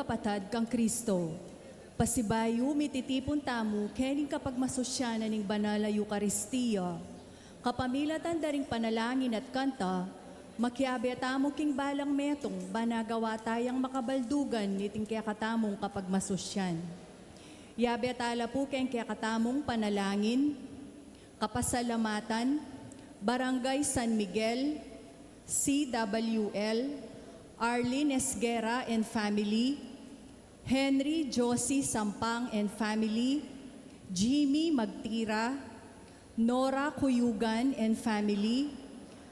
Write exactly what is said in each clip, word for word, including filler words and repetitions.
Kapatad kang Kristo, pasibayu mititipun tamu kening kapagmasusyanan ning banal a Eukaristia. Kapamilatan da ring panalangin at kanta, makiabe tamu king balang metung, ban agawa tayang makabaldugan niting kekatamung kapagmasusyan. Yabe tala pu keng kekatamung panalangin, kapasalamatan, Barangay San Miguel, C W L, Arlene Esguerra and family, Henry Josie Sampang and family, Jimmy Magtira, Nora Cuyugan and family,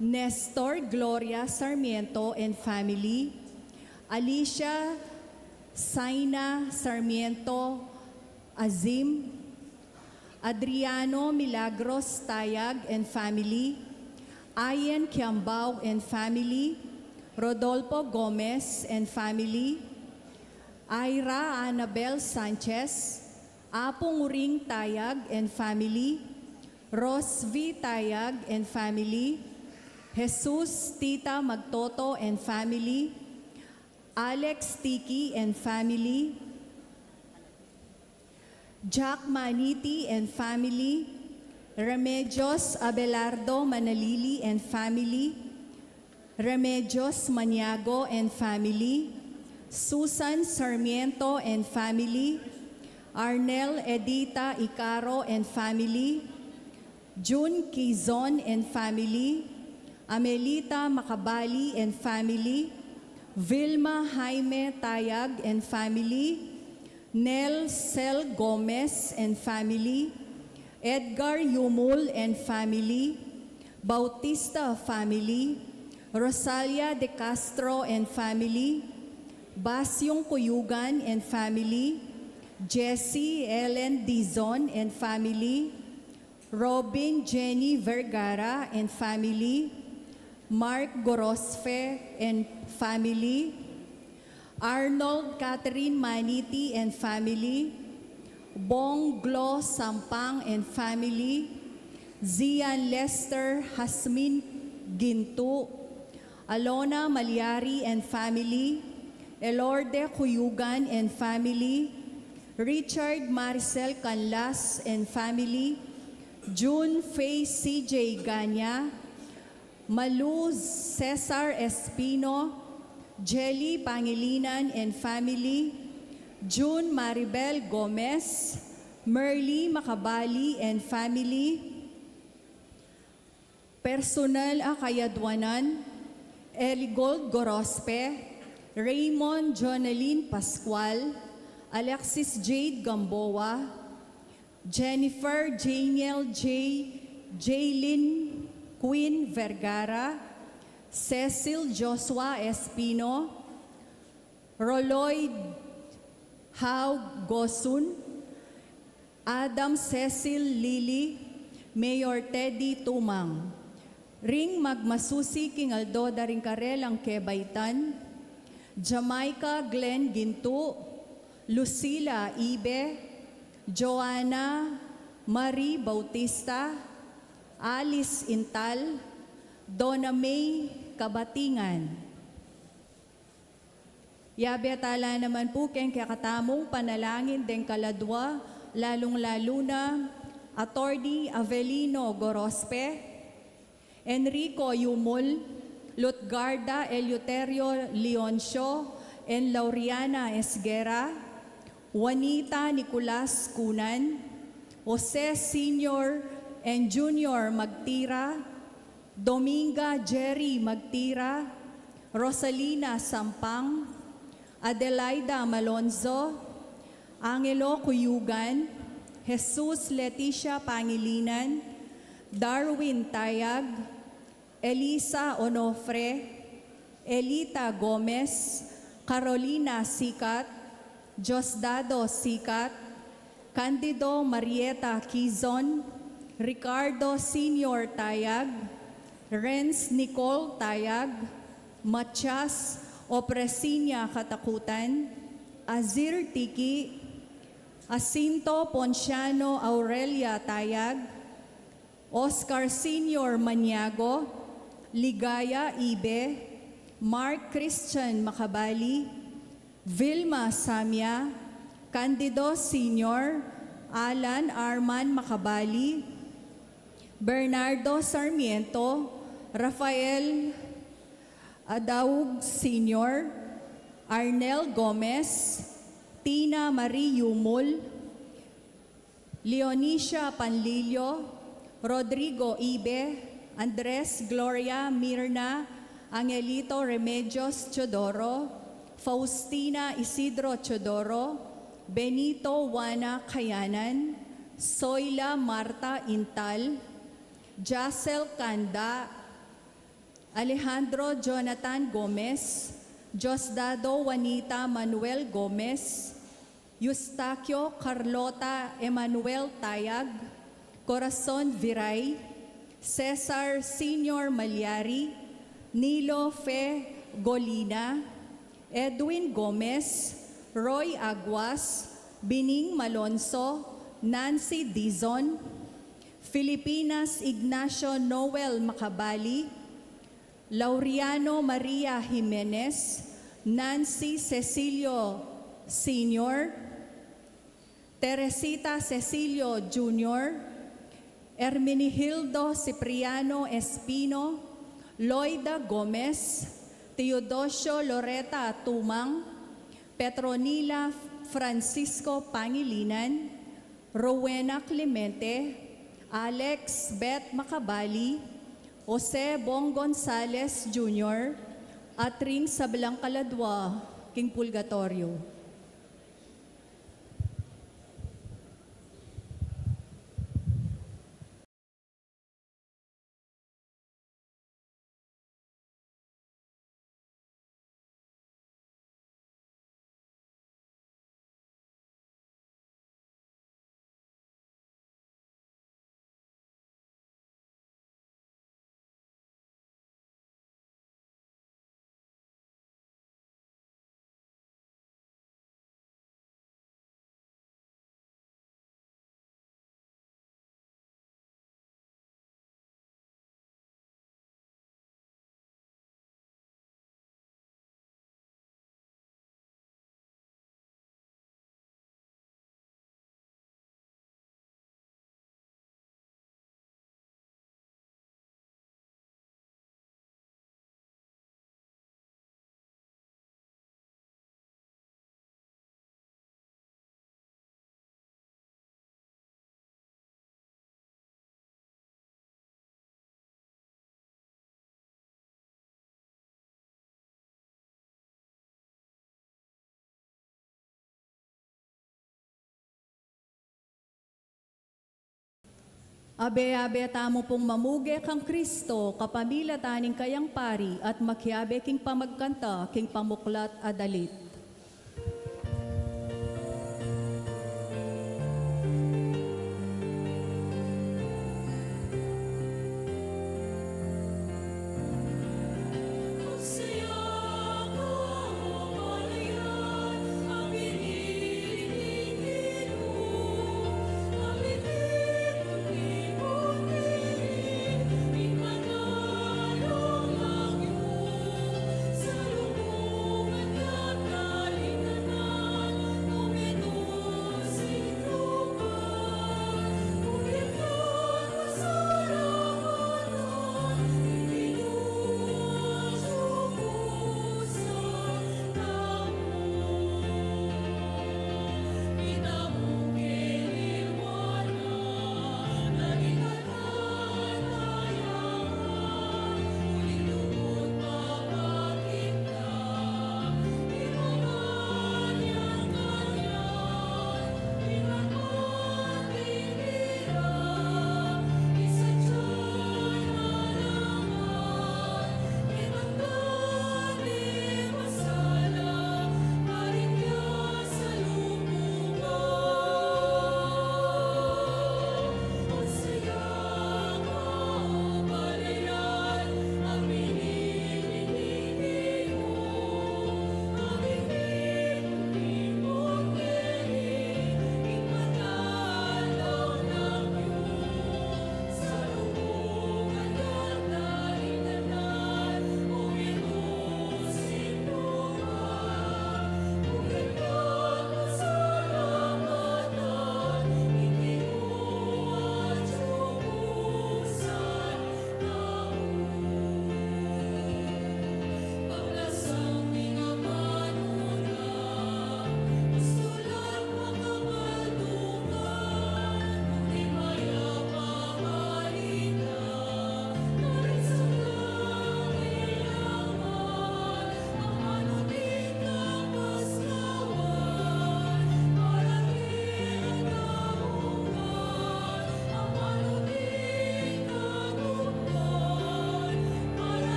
Nestor Gloria Sarmiento and family, Alicia Saina Sarmiento Azim, Adriano Milagros Tayag and family, Ayen Kiambao and family, Rodolfo Gomez and family, Ira Annabel Sanchez, Apung Uring Tayag and family, Rosvi Tayag and family, Jesus Tita Magtoto and family, Alex Tiki and family, Jack Maniti and family, Remedios Abelardo Manalili and family, Remedios Maniago and family, Susan Sarmiento and family, Arnel Edita Icaro and family, Jun Quizon and family, Amelita Macabali and family, Vilma Jaime Tayag and family, Nel Cel Gomez and family, Edgar Yumul and family, Bautista family, Rosalia de Castro and family, Basyong Cuyugan and family, Jesse Ellen Dizon and family, Robin Jenny Vergara and family, Mark Gorosfe and family, Arnold Catherine Maniti and family, Bong Glo Sampang and family, Zian Lester Hasmin Gintu, Alona Malyari and family, Elorde Cuyugan and family, Richard Maricel Canlas and family, June Faye C J Ganya, Malu Cesar Espino, Jelly Pangilinan and family, June Maribel Gomez, Merly Macabali and family, personal a kayadwanan, Eligold Gorospe, Raymond Jonelyn Pascual, Alexis Jade Gamboa, Jennifer Janiel J, Jaylin Queen Vergara, Cecil Joshua Espino, Roloid Hau Gosun, Adam Cecil Lili, Mayor Teddy Tumang. Ring magmasusi king aldo da ring karelang kebaitan, Jamaica Glenn Gintu, Lucila Ibe, Joanna Marie Bautista, Alice Intal, Donna May Kabatingan. Yabe tala naman pu keng kekatamung panalangin deng kaladwa, lalung-lalu na Attorney Avelino Gorospe, Enrico Yumul, Lutgarda Eleuterio Leoncio, and Lauriana Esguerra, Juanita Nicolas Cunan, Jose Senior and Junior Magtira, Dominga Jerry Magtira, Rosalina Sampang, Adelaida Malonzo, Angelo Cuyugan, Jesus Leticia Pangilinan, Darwin Tayag, Elisa Onofre, Elita Gomez, Carolina Sicat, Diosdado Sicat, Candido Marieta Quizon, Ricardo Senior Tayag, Renz Nicole Tayag, Matias Opresinia Katakutan, Azir Tiki, Jacinto Ponciano Aurelia Tayag, Oscar Senior Maniago, Ligaya Ibe, Mark Christian Macabali, Vilma Samia, Candido Senior, Alan Arman Macabali, Bernardo Sarmiento, Rafael Adaug Senior, Arnel Gomez, Tina Marie Yumul, Leonicia Panlilio, Rodrigo Ibe, Andres Gloria Mirna, Angelito Remedios Teodoro, Faustina Isidro Teodoro, Benito Juana Kayanan, Soila Marta Intal, Jacel Kanda, Alejandro Jonathan Gomez, Diosdado Juanita Manuel Gomez, Eustaquio Carlota Emmanuel Tayag, Corazon Viray, Cesar Senior Malyari, Nilo Fe Golina, Edwin Gomez, Roy Aguas, Bining Malonzo, Nancy Dizon, Filipinas Ignacio Noel Macabali, Laureano Maria Jimenez, Nancy Cecilio Senior, Teresita Cecilio Junior, Herminihildo Cipriano Espino, Loida Gomez, Teodosio Loreta Tumang, Petronila Francisco Pangilinan, Rowena Clemente, Alex Beth Macabali, Jose Bong Gonzales Junior, at ring sablang kaladwa king purgatoryo. Abe-abe tamu pung mamuge kang Kristo kapamilatan ning kayang pari at makiabe king pamagkanta king pamuklat a dalit.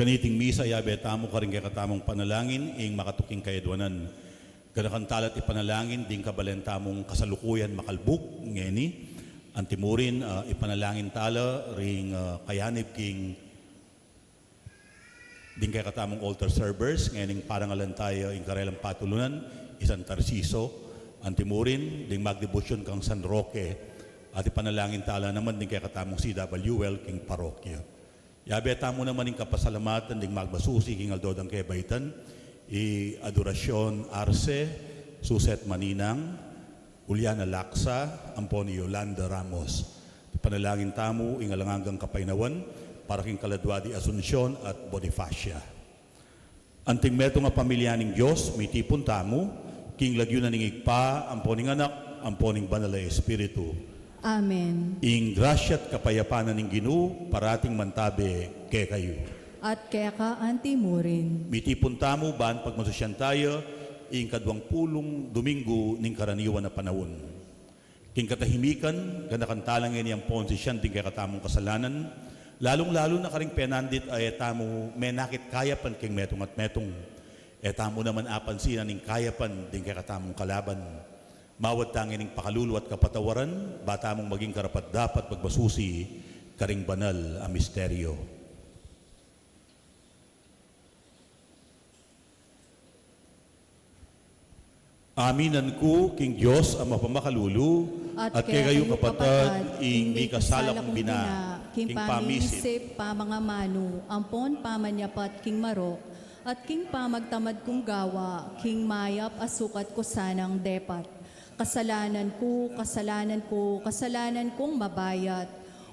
Kaniting misa, yabe tamu karing kekatamung panalangin ing makatuking kayadwanan. Ganakan tala't ipanalangin ding kabalen tamung kasalukuyan makalbug ngeni. Antimurin, ah, ipanalangin tala ring, ah, kayanib king ding kekatamung altar servers, ngening parangalan taya ing karelang patulunan, i San Tarciso. Antimurin, ding magdebosyon kang San Roque, at ipanalangin tala naman ding kekatamung C W L king parokya. Yabe tamu naman ing kapasalamatan ding magmasusi king aldo dang kebaitan, i Adoracion Arce, Suset Maninang, Juliana Laksa, ampon i Yolanda Ramos. Ipanalangin tamu ing alang anggang kapaynawan para king kaladwa di Asuncion at Bonifacia. Anting metung a pamilya ning Dios, mitipun tamu king lagyu na ning Ibpa, ampon ning Anak, ampon ning Banal a Espiritu. Amen. Ing grasya at kapayapan na ning Ginu parating mantabe kekayu. At keka antimurin. Mitipun tamu ban pagmasusian taya ing kadwang pulung Domingo ning karaniwan a panaun. King katahimikan, ganakan tala ngeni ampon sisian ding kekatamung kasalanan, lalung-lalu na karing penandit a e tamu menakit kayapan king metung at metung. E tamu naman apansinan ing kayapan ding kekatamung kalaban. Mawad ta ngening pakalulu at kapatawaran, ba tamung maging karapat-dapat magmasusi karing banal a misteryo. Aminan ku king Dios a mapamakalulu, at kekayu, kapatad, ing mikasala kung bina king pamisip, pamangamanu, ampon pamanyapat king marok, at king pamagtamad kung gawa king mayap a sukat ku sanang depat. Kasalanan ku, kasalanan ku, kasalanan kung mabayat.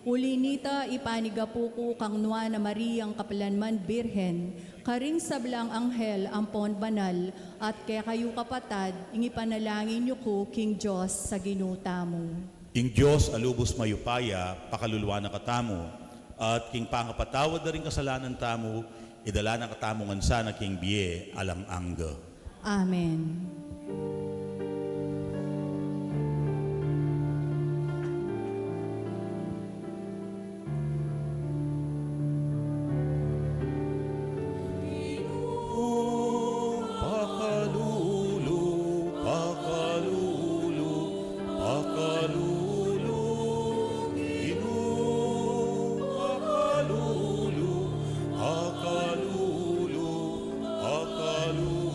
Uli nita, ipanigapu ku kang Nuan a Mariang kapilanman Birhen, karing sablang anghel ampon banal, at kekayu, kapatad, ing ipanalangin yu ku king Dios a Ginu tamu. Ing Dios a lubus mayupaya pakaluluan na katamu, at king pangapatawad da ring kasalanan tamu, idala na katamu ngan sana king bie alang angga. Amen. Pakalulu, pakalulu, pakalulu, Ginu, pakalulu, pakalulu, pakalulu.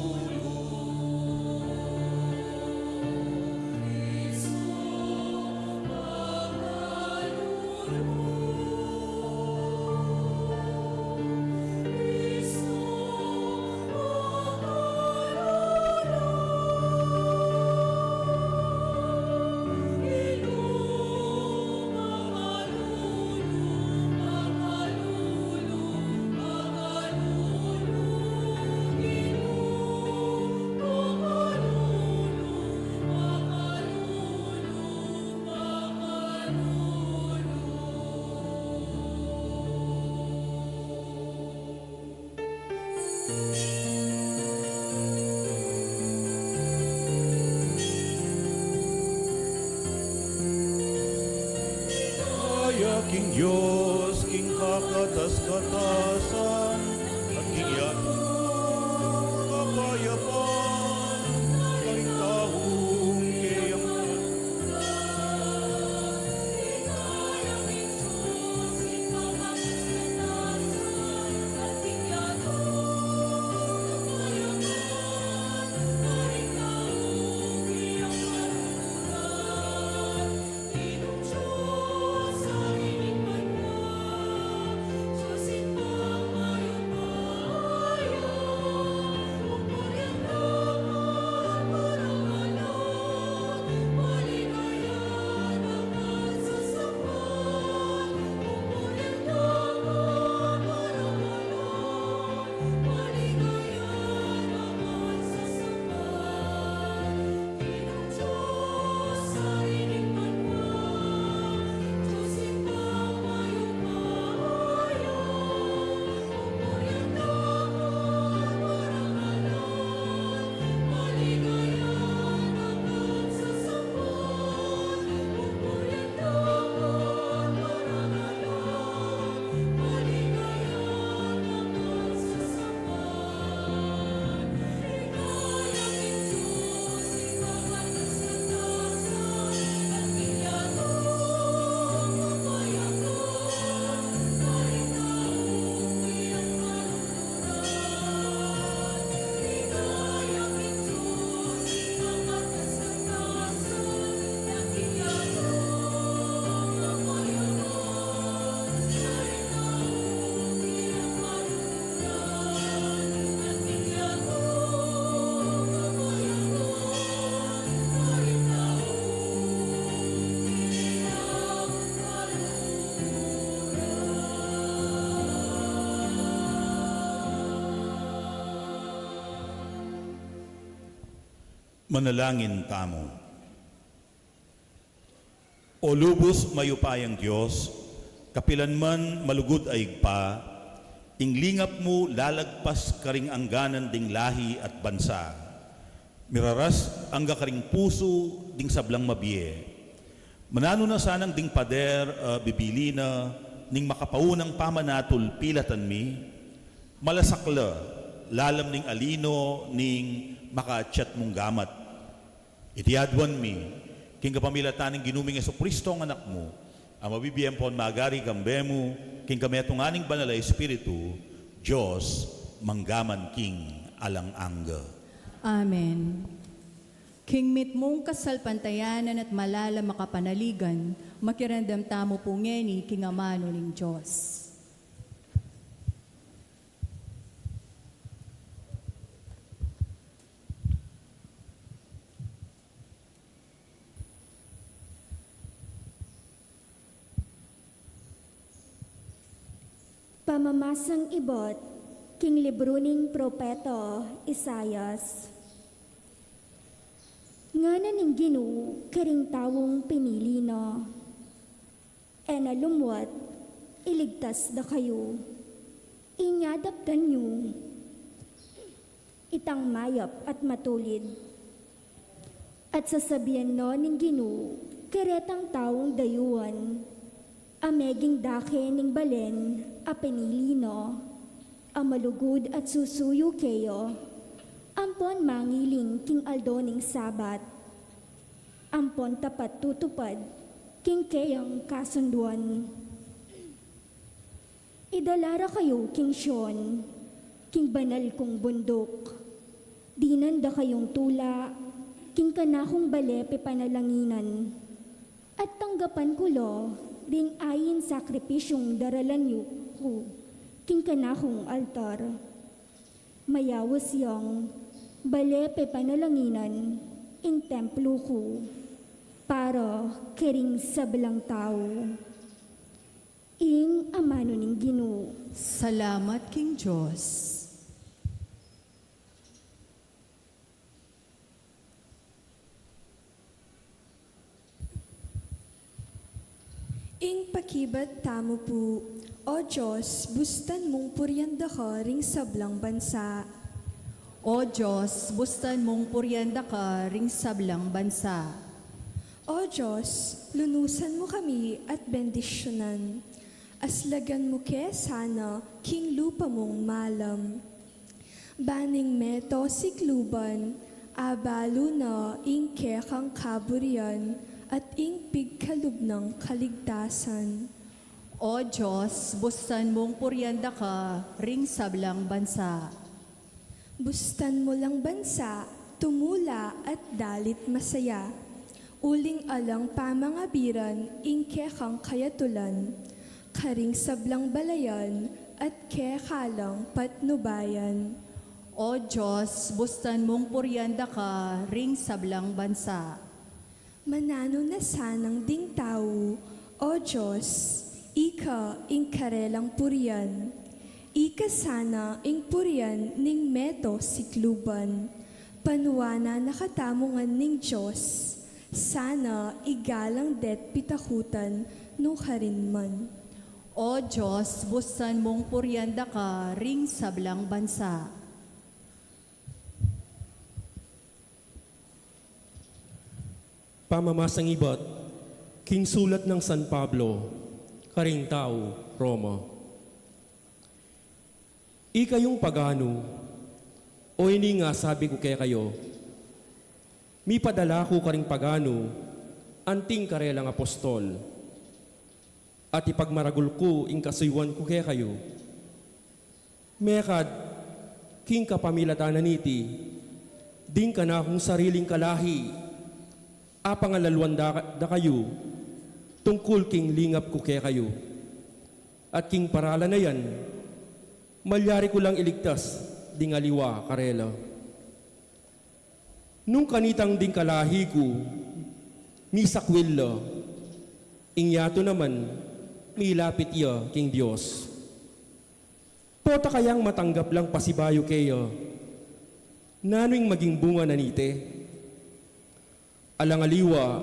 Daya king Dios, king kakatas-katasan, at king yatu, kapayapan, karing taung keyang Manalangin tamu. O lubus mayupayang Dios, kapilan man malugud a Ibpa, ing lingap mu lalagpas karing angganan ding lahi at bansa. Miraras angga karing pusu ding sablang mabie. Mananu na sanang ding pader, ah, bibili na ning makapaunang pamanatul pilatan mi, malasakla, lalam ning alino ning makaatyat mung gamat. Iti aduan mi, king kapamilatan ning Ginu ming Jesucristo, ang Anak mu, a mabibie ampon magari kambe mu, king kametungan ning Banal a Espiritu, Dios, mangga man king alang angga. Amen. King mitmung kasalpantayanan at malalam a kapanaligan, makiramdam tamu pu ngeni king amanu ning Dios. Pamamasang ibat king libru ning propeta Isaias. Ngana ning Ginu karing taung pinili na, e na lumwat, iligtas da kayu. Inya daptan yu itang mayap at matulid. At sasabian no ning Ginu karetang taung dayuan, a meging dake ning balen a pinili na, a malugud at susuyu keya, ampon mangiling king aldo ning Sabat, ampon tapat tutupad king keyang kasunduan. Idala ra kayu king Sion, king banal kung bunduk. Dinan da kayung tula king kanakung bale pepanalanginan, at tanggapan ku la ding ain sakripisyung daralan yu ku king kanakung altar. Mayaus yang bale pepanalanginan ing templo ku para karing sablang tau. Ing amanu ning Ginu. Salamat king Dios. Ing pakibat tamu pu. O Dios, bustan mung purian da ka ring sablang bansa. O Dios, bustan mung purian da ka ring sablang bansa. O Dios, lunusan mu kami at bendisyunan. Aslagan mu ke sana king lupa mung malam. Ban ing meto sikluban, abalu na ing kekang kaburian at ing pigkalub nang kaligtasan. O Dios, bustan mung purian da ka ring sablang bansa. Bustan mu lang bansa, tumula at dalit masaya. Uling alang pamangabiran ing kekang kayatulan, karing sablang balayan at kekalang patnubayan. O Dios, bustan mung purian da ka ring sablang bansa. Mananu na sanang ding tau, O Dios, ika ing karelang purian. Ika sana ing purian ning meto sikluban. Panuanan na katamu ngan ning Dios, sana igalang de't pitakutan nung karin man. O Dios, bustan mung purian da ka ring sablang bansa. Pamamasang ibat king sulat nang San Pablo karing tau Roma. Ikayung paganu, o ini ing asabi ku kekayu, mipadala ku karing paganu anting karelang apostol, at ipagmaragul ku ing kasuyuan ku kekayu. Mekad king kapamilatan na niti, ding kanakung sariling kalahi, apangalaluan da, da kayu tungkul king lingap ku kekayu. At king paralan na yan, malyari ku lang iligtas ding aliwa karela. Nung kanitang ding kalahi ku, misakwil la, ing yatu naman, milapit ya king Dios. Pota kayang matanggap lang pasibayu keya, nanu ing maging bunga na nite? Alang aliwa,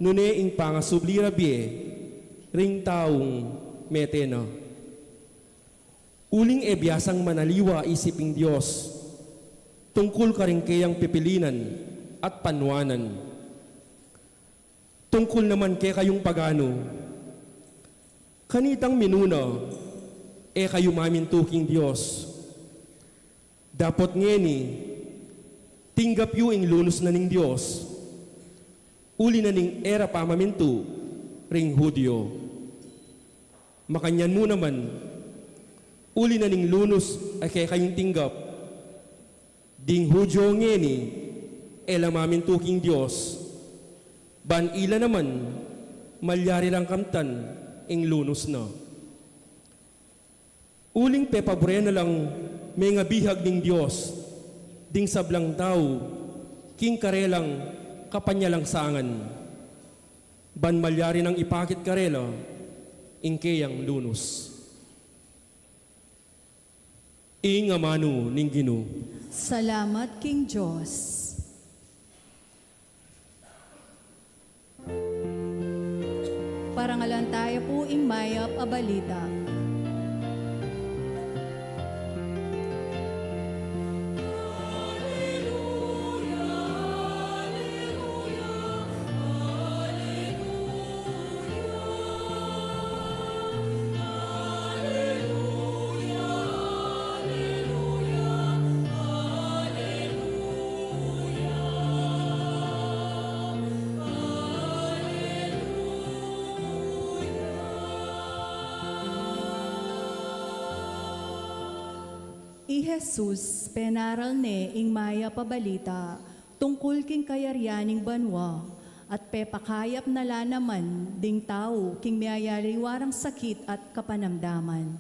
nune ing pangasubli ra bie ring taung mete na. Uling e biasang manaliwa isip ing Dios tungkul karing keyang pipilinan at panuanan. Tungkul naman kekayung paganu, kanitang minuna, e kayu mamintu king Dios. Dapot ngeni, tinggap yu ing lunus na ning Dios, uli na ning e ra pamamintu ring Judio. Makanyan mu naman, uli na ning lunus a kekayung tinggap, ding Judio ngeni e la mamintu king Dios, ban ila naman malyari rang kamtan ing lunus na. Uling pepabure na lang mengabihag ning Dios ding sablang tau king karelang kapanyalangsangan, ban malyari nang ipakit karela ing keyang lunus. Ing amanu ning Ginu. Salamat king Dios. Parangalan taya pu ing mayap a balita. I Jesus, penaral ne ing mayap a balita tungkul king kayarian ning banua, at pepakayap na la naman ding tau king miyayaliwa rang sakit at kapanamdaman.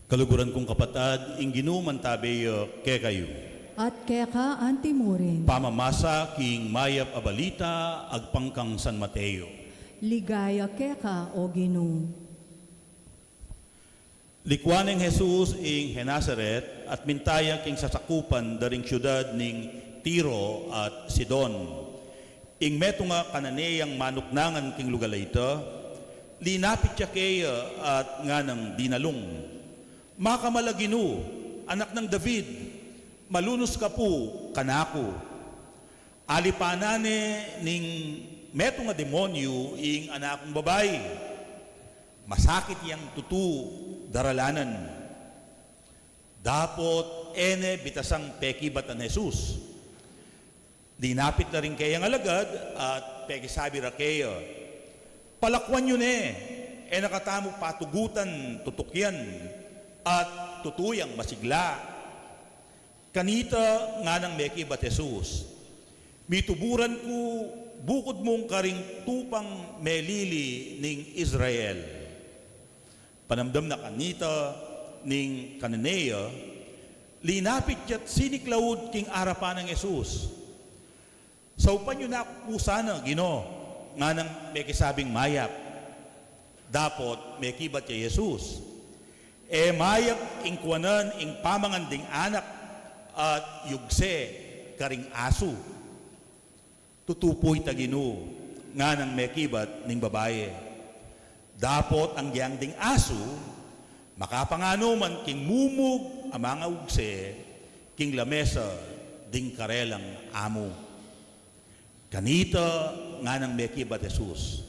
Kaluguran kung kapatad, ing Ginu mantabe ya kekayu. At keka anti mu rin. Pamamasa king mayap a balita agpang kang San Mateo. Ligaya keka, O Ginu. Likwan neng Jesus ing Genesaret at minta ya king sasakupan da ring siudad ning Tiro at Sidon. Ing metung a Cananeang manuknangan king lugal a ita, linapit ya keya at nganang dinalung, "Makamal a Ginu, anak nang David, malunus ka pu kanaku. Alipanan ne ning metung a demonyu ing anakung babai. Masakit yang tutu daralanan." Dapot e ne bitasang pekibat nang Jesus. Linapit la ring keyang alagad at pekisabi ra keya, "Palakuan yu ne, e na katamu patugutan tutukian, at tutu yang masigla." Kanita nganang mekibat Jesus, "Mituburan ku bukud mung karing tupang melili ning Israel." Panamdam na kanita ning Cananea, linapit ya't siniklaud king arapan nang Jesus. "Saupan yu na ku pu sana, Ginu," nganang mekisabing mayap. Dapot mekibat ya Jesus, "E mayap ing kuanan ing pamangan ding anak at yugse karing asu." "Tutu pu ita, Ginu," nganang mekibat ning babai. "Dapot anggyang ding asu, makapanganu man king mumug a mangayugse king lamesa ding karelang amu." Kanita nganang mekibat Jesus,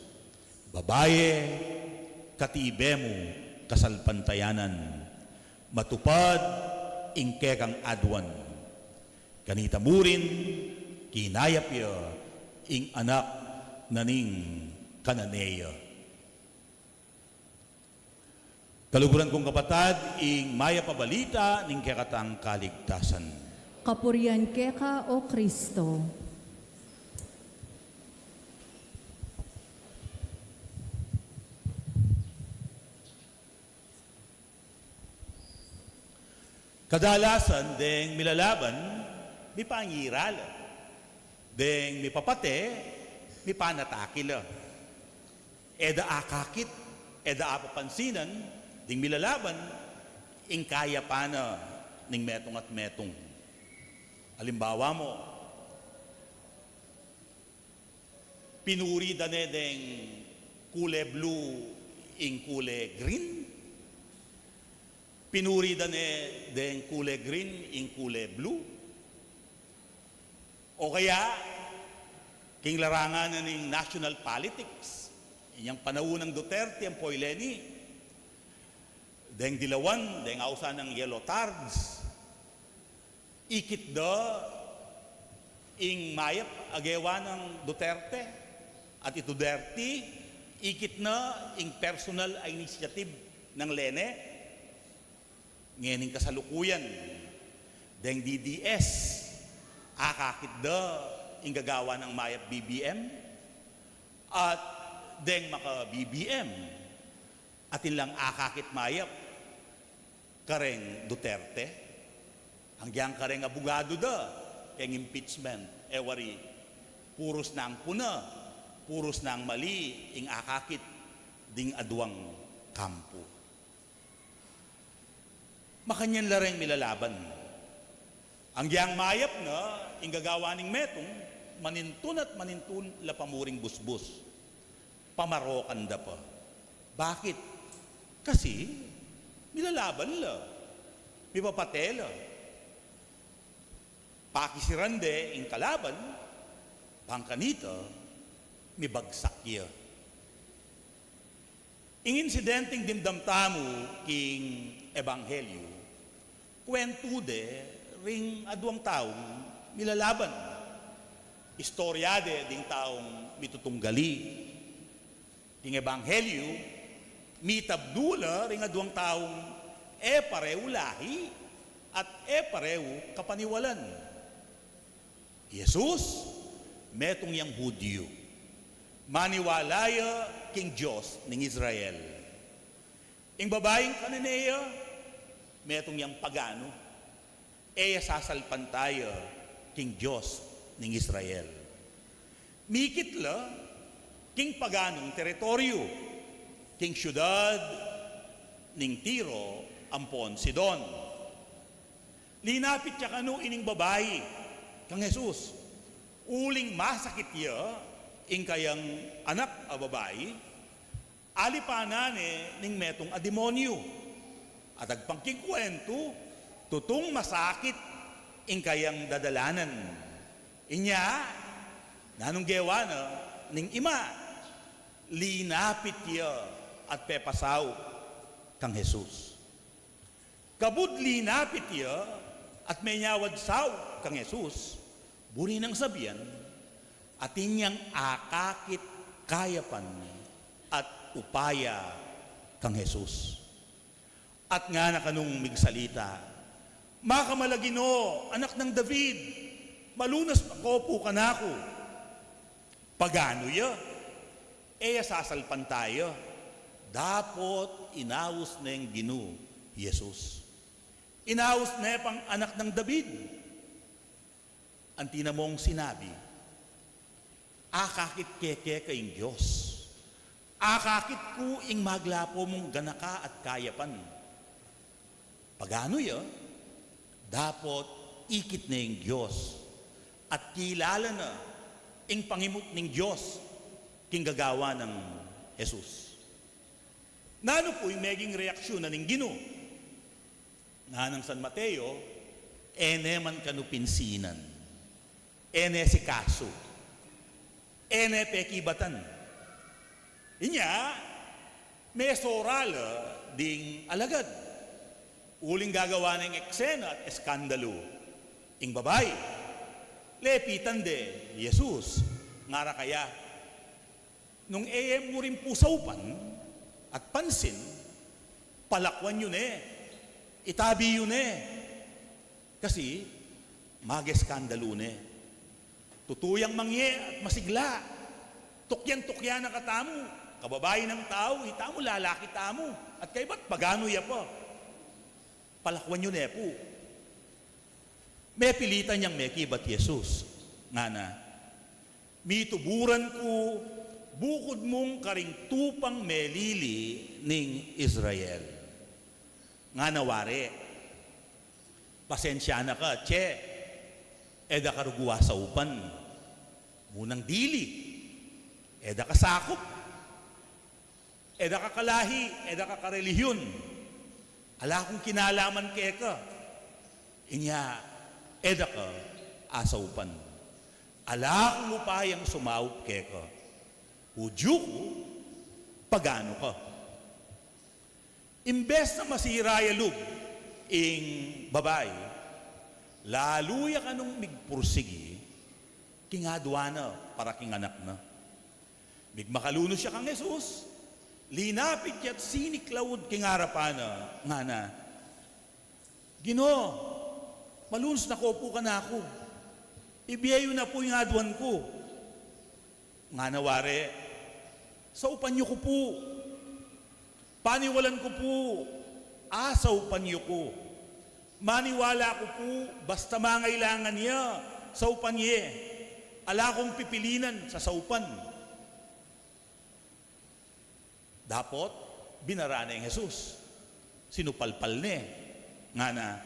"Babai, katibe mu kasalpantayanan, matupad ing kekang aduan." Kanita murin, kinayap ya ing anak na ning Cananea. Kaluguran kung kapatad, ing mayap a balita ning kekatang kaligtasan. Kapurian keka, O Kristo. Kadalasan, deng milalaban, mipangira la. Deng mipapate, mipanatake la. E da akakit, e da apapansinan, ding milalaban, ing kayapan na ning metung at metung. Alimbawa mu, pinuri da ne deng kule blue ing kule green, pinuri da ne deng kule green ing kule blue. O kaya, king larangan na ning national politics, inyang panaun nang Duterte ampo i Leni, deng dilawan, deng ausan nang yellow tards, ikit da ing mayap a gewa nang Duterte at i Duterte, ikit na ing personal a initiative nang Leni. Ngening kasalukuyan, deng D D S, akakit da ing gagawa nang mayap B B M, at deng maka-B B M, atin lang akakit mayap kareng Duterte. Anggiyang kareng abugadu da keng impeachment, e wari, purus nang puna, purus nang mali ing akakit ding aduang kampu. Makanyan la reng milalaban. Anggiyang mayap na ing gagawa ning metung, manintun at manintun la pa muring busbus. Pamarokan da pa. Bakit? Kasi milalaban la. Mipapate la. Pakisiran de ing kalaban, bang kanita, mibagsak ya. Ing insidenteng dimdam tamu king Ebanghelyo, kuwentu de ring aduang taung milalaban. Istorya de ding taung mitutunggali. King Ebanghelyo, mitabdu la ring aduang taung e pareu lahi at e pareu kapaniwalan. Jesus, metung yang Judio. Maniwala ya king Dios ning Israel. Ing babaing Cananea, metung yang pagano. E ya sasalpantaya king Dios ning Israel. Mikit la king paganong teritoryu, king siudad ning Tiro ampon Sidon. Linapit ya kanu ining babai kang Jesus, uling masakit ya ing kayang anak a babai, alipanan ne ning metung a demonyu. At agpang kikuwentu, tutung masakit ing kayang dadalanan. Inya, nanung gewa na ning ima? Linapit ya at pepasaup kang Jesus. Kabud linapit ya at menyawad saup kang Jesus, buri nang sabian, atin yang akakit kayapan at upaya kang Jesus. At ngana kanung migsalita, "Makamal a Ginu, Anak nang David, malunas mu ku pu kanaku." Pagano ya? E ya sasalpantaya. Dapot inaus neng Ginu Jesus. Inaus ne pang Anak nang David. Anti na mung sinabi, "Akakit ke keka ing Dios. Akakit ku ing maglapo mung ganaka at kayapan." Pagano ya? Dapot ikit ne ing Dios at kilala na ing pangimut ning Dios king gagawa nang Jesus. Nanu pu ing meging reaksyun na ning Ginu? Nganang San Mateo, e ne man kanu pinsinan, e ne sikasu, e ne pekibatan. Inya, mesora la ding alagad. Uling gagawa neng eksena at eskandalu ing babai. Lepitan de Jesus, ngara kaya, "Nung e mu rin pu saupan at pansin, Palakuan yu ne, itabi yu ne, kasi mageskandalu ne. Tutu yang mangye at masigla. Tukyan-tukya na katamu, kababayi nang tau, itamu lalaki tamu, at kaybat paganu ya pa. Palakuan yu ne pu. Mepilitan yang mekibat Jesus, ngana, "Mituburan ku bukud mung karing tupang melili ning Israel." Ngana ware, "Pasensya na ka, Che, e da ka rugu asaupan. Munang dili, e da ka sakup, e da ka kalahi, e da ka karelihiun. Ala kung kinalaman keka. Inya, e da ka asaupan. Ala kung upayang sumaup keka. Hudyu ku, paganu ka." Imbes na masira ya lub ing babai, lalu ya kanung migpursigi king aduan na para king anak na. Migmakalunus ya kang Jesus, linapit ya't siniklaud king arapan na, ngana, "Ginu, malunus na ko pu kanaku. Ibie yu na pu ing aduan ku." Ngana ware, "Saupan yu ku pu. Paniwalan ku pu. Asaupan yu ku. Maniwala ku pu, basta mangailangan ya, saupan ye. Ala kung pipilinan, sasaupan." Dapot binara ne ing Jesus. Sinupalpal ne, ngana,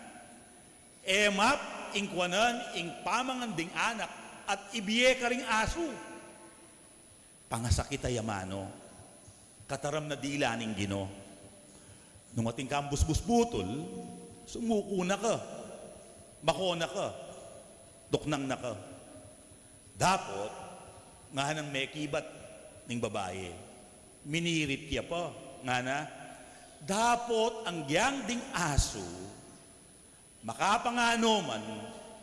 "E map ing kuanan ing pamangan ding anak at ibie karing asu." Pangasakit a ya mano, kataram na dila ning Ginu. Nung atin kang busbus butul, sumuku na ka, mako na ka, duknang na ka. Dapot, nganang mekibat ning babai, minirit ya pa, ngana, "Dapot anggyang ding asu, makapanganu man,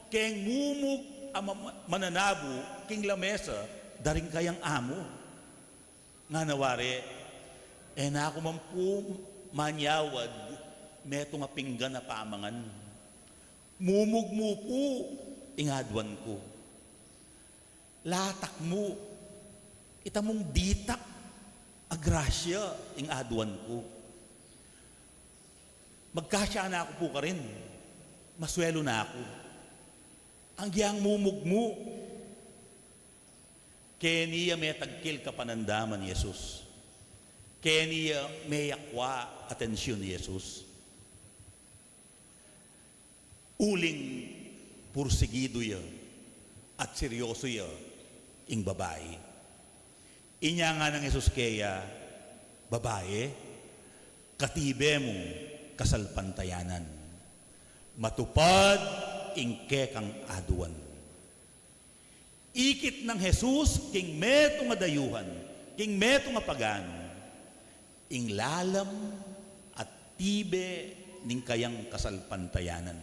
keng mumug a ma-, mananabu king lamesa da ring kayang amu." Ngana ware, "E na ku man pu manyawad metung a pinggan a pamangan. Mumug mu pu ing aduan ku. Latak mu, ita mung ditak a grasya ing aduan ku. Magkasya na ku pu karin, maswelu na ku. Anggyang mumug mu." Keni ya metagkil kapanandaman Jesus. Keni ya meyakwa atensyun Jesus. Uling pursigidu ya at seryoso ya ing babai. Inya ngana nang Jesus keya, "Babai, katibe mung kasalpantayanan. Matupad ing kekang aduan." Ikit nang Jesus king metung a dayuhan, king metung a paganu, ing lalam at tibe ning kayang kasalpantayanan.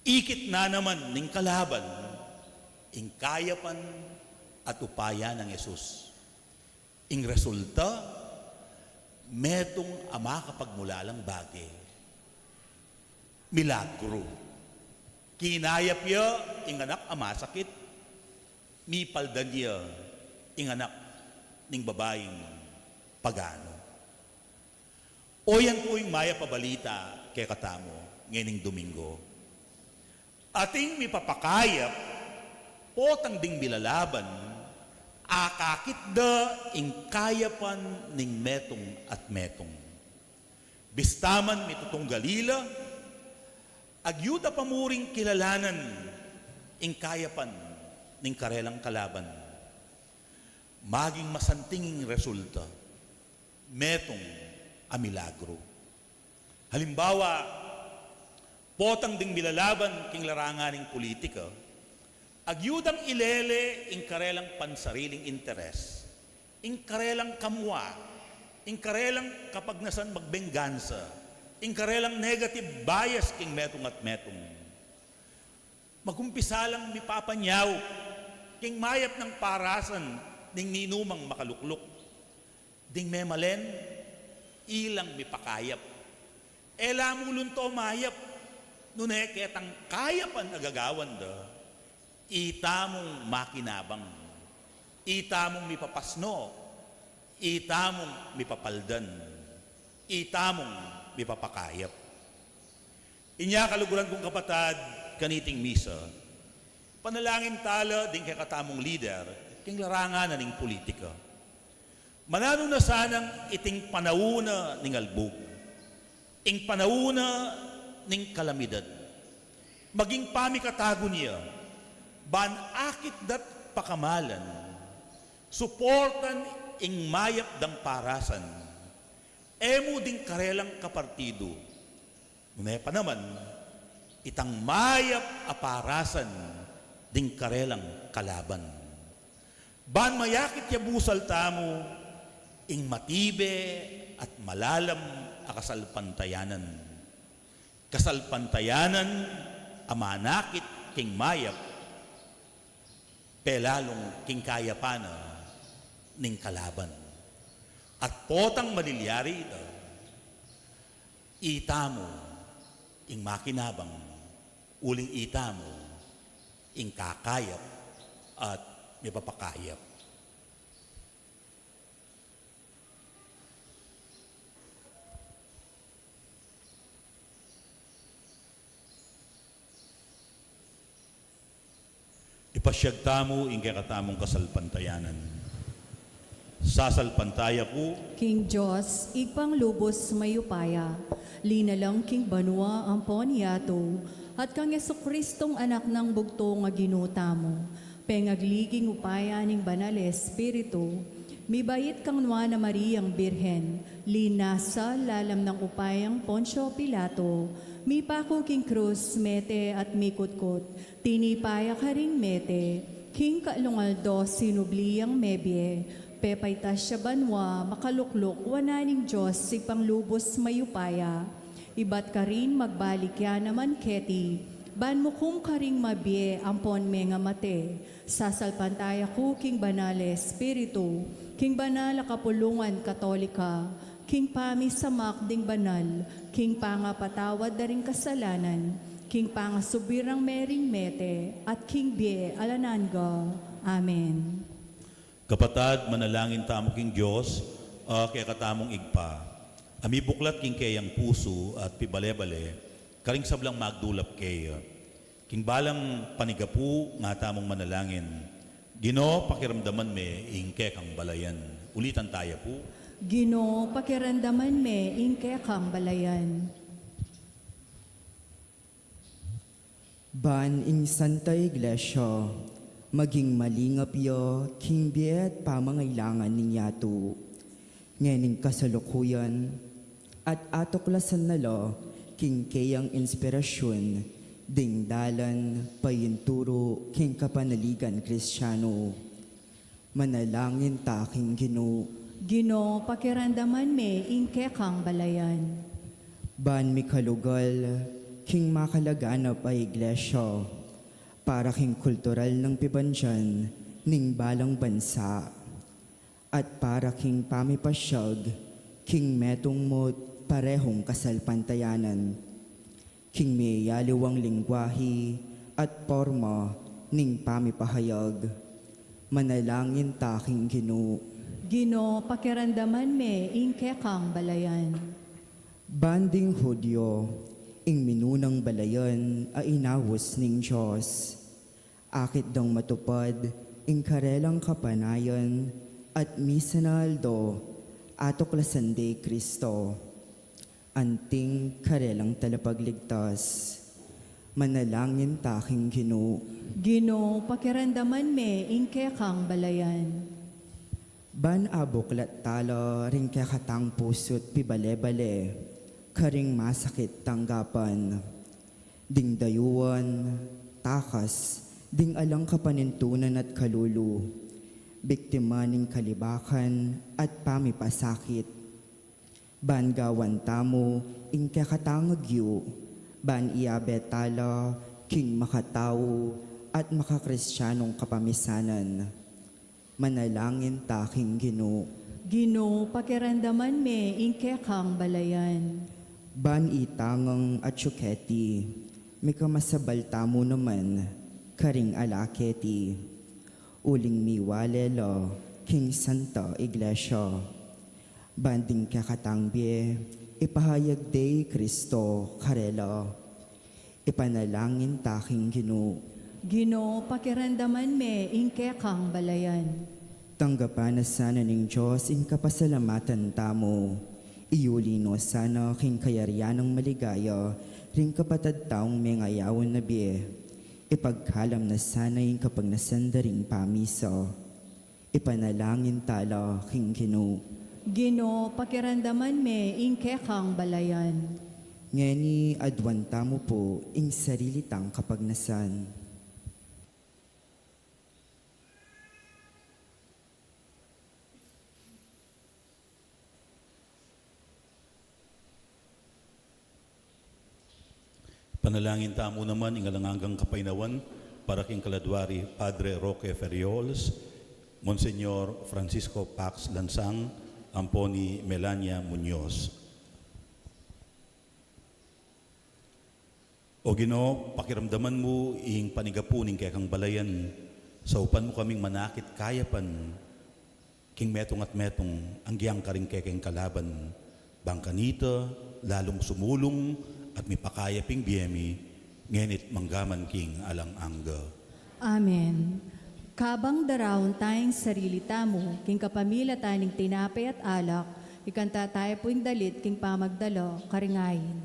Ikit na naman ning kalaban, ing kayapan at upaya nang Jesus. Ing resulta, metung a makapagmulalang bage. Milagru. Kinayap ya ing anak a masakit, mipaldan ya ing anak ning babaing paganu. O yan pu ing mayap a balita kekatamu ngening Domingo. Ating mipapakayap, potang ding milalaban, akakit da ing kayapan ning metung at metung. Bista man mitutunggal ila, agyuda pa muring kilalanan ing kayapan ning karelang kalaban. Maging masanting ing resulta, metung a milagru. Halimbawa, potang ding milalaban king larangan ning pulitika, agyudang ilele ing karelang pansariling interes, ing karelang kamua, ing karelang kapagnasan magbenggansa, ing karelang negative bias king metung at metung. Magumpisa lang mipapanyaup king mayap nang parasan ning ninumang makalukluk. Ding memalen, Ilang mipakayap. E la mu lunto mayap, nune ketang kayapan a gagawan da, itamung makinabang, itamung mipapasno, itamung mipapaldan, itamung mipapakayap. Inya kaluguran kung kapatad, kaniting misa, panalangin tala ding kekatamung lider king larangan na ning politika. Mananu na sanang iting panaun na ning albug, ing panaun na ning kalamidad, maging pamikatagun ya, ban akit da't pakamalan, suportan ing mayap dang parasan, e mu ding karelang kapartidu, nune pa naman, itang mayap a parasan ding karelang kalaban. Ban mayakit ya busal tamu ing matibe at malalam a kasalpantayanan. Kasalpantayanan a manakit king mayap, pelalung king kayapan na ning kalaban. At potang malilyari ita, itamu ing makinabang, uling itamu ing kakayap at mipapakayap. Ipasyag tamu ing kekatamung kasalpantayanan. Sasalpantaya ku king Dios, Ibpang lubus mayupaya, linalang king banua ampon yatu, at kang Jesucristong Anak nang bugtung a Ginu tamu, pengagli king upaya ning Banal a Espiritu, mibait kang Nuan a Mariang Birhen, linasa lalam nang upayang Poncio Pilato, mipaku king krus, mete at mikutkut, tinipa ya karing mete, king kalung aldo sinubli yang mebie, pepaitas ya banua, makalukluk wanan ning Dios Ibpang lubus mayupaya. Ibat karin magbalik ya naman keti, ban mukum karing mabie ampon mengamate. Sasalpantaya ku king Banal a Espiritu, king banal a kapulungan Katolika, king pamisamak ding banal, king pangapatawad da ring kasalanan, king pangasubli rang mie ring mete, at king bie alang angga. Amen. Kapatad, manalangin tamu king Dios, a kekatamung Ibpa, a mibuklat king keyang pusu at pibale-bale karing sablang magdulap keya. King balang panigapu nga tamung manalangin, Ginu, pakiramdaman me ing kekang balayan. Ulitan taya pu. Ginu, pakiramdaman me ing kekang balayan. Ban ing Santa Iglesia maging malingap ya king bie at pamangailangan ning yatu, ngening kasalukuyan, at atuklasan na la king keyang inspirasyun ding dalan payinturu king kapanaligan Kristianu. Manalangin ta king Ginu. Ginu, pakiramdaman me ing kekang balayan. Ban mikalugal king makalaganap a Iglesia para king kultural nang pibandian ning balang bansa at para king pamipasyag king metung mo't parehung kasalpantayanan, king miyaliwang lengguahe at porma ning pamipahayag. Manalangin ta king Ginu. Ginu, pakiramdaman me ing kekang balayan. Ban ding Hudyo, ing minunang balayan a inaus ning Dios, akit dang matupad ing karelang kapanayan at misan a aldo atuklasan de i Kristo, anting karelang Talapagligtas. Manalangin ta king Ginu. Ginu, pakiramdaman me ing kekang balayan. Ban abuklat tala ring kekatang pusu't pibale-bale karing masakit tanggapan, ding dayuan, takas, ding alang kapanintunan at kalulu, biktima ning kalibakan at pamipasakit. Ban gawan tamu ing kekatang agyu, ban iabe tala king makatau at makakristianung kapamisanan. Manalangin ta king Ginu. Ginu, pakiramdaman me ing kekang balayan. Ban itang atyu keti, mikamasabal tamu naman karing ala keti, uling miwale la king Santa Iglesia. Ban ding kekatang bie, ipahayag de i Kristo karela. Ipanalangin ta king Ginu. Ginu, pakiramdaman me ing kekang balayan. Tanggapan na sana ning Dios ing kapasalamatan tamu. Iyuli no sana king kayarian nang maligaya ring kapatad tang mengayawan na bie. Ipagkalam na sana ing kapagnasan da ring pamisa. Ipanalangin ta la king Ginu. Ginu, pakiramdaman me ing kekang balayan. Ngeni aduan tamu pu ing sarili tang kapagnasan. Panalangin tamu naman ing alang anggang kapaynawan para king kaladwa ri Padre Roque Ferriols, Monsignor Francisco Pax Lansang, ampo ni Melania Muñoz. O Ginu, pakiramdaman mu ing panigapu ning kekang balayan, saupan mu kaming manakit kayapan king metung at metung, agyang karing kekeng kalaban, bang kanita lalung sumulung at mipakayap ing bie mi, ngeni't manggaman king alang angga. Amen. Kabang daraun taya ing sarili tamu king kapamilatan ning tinape at alak, ikanta taya pu ing dalit king pamagdala karing ain.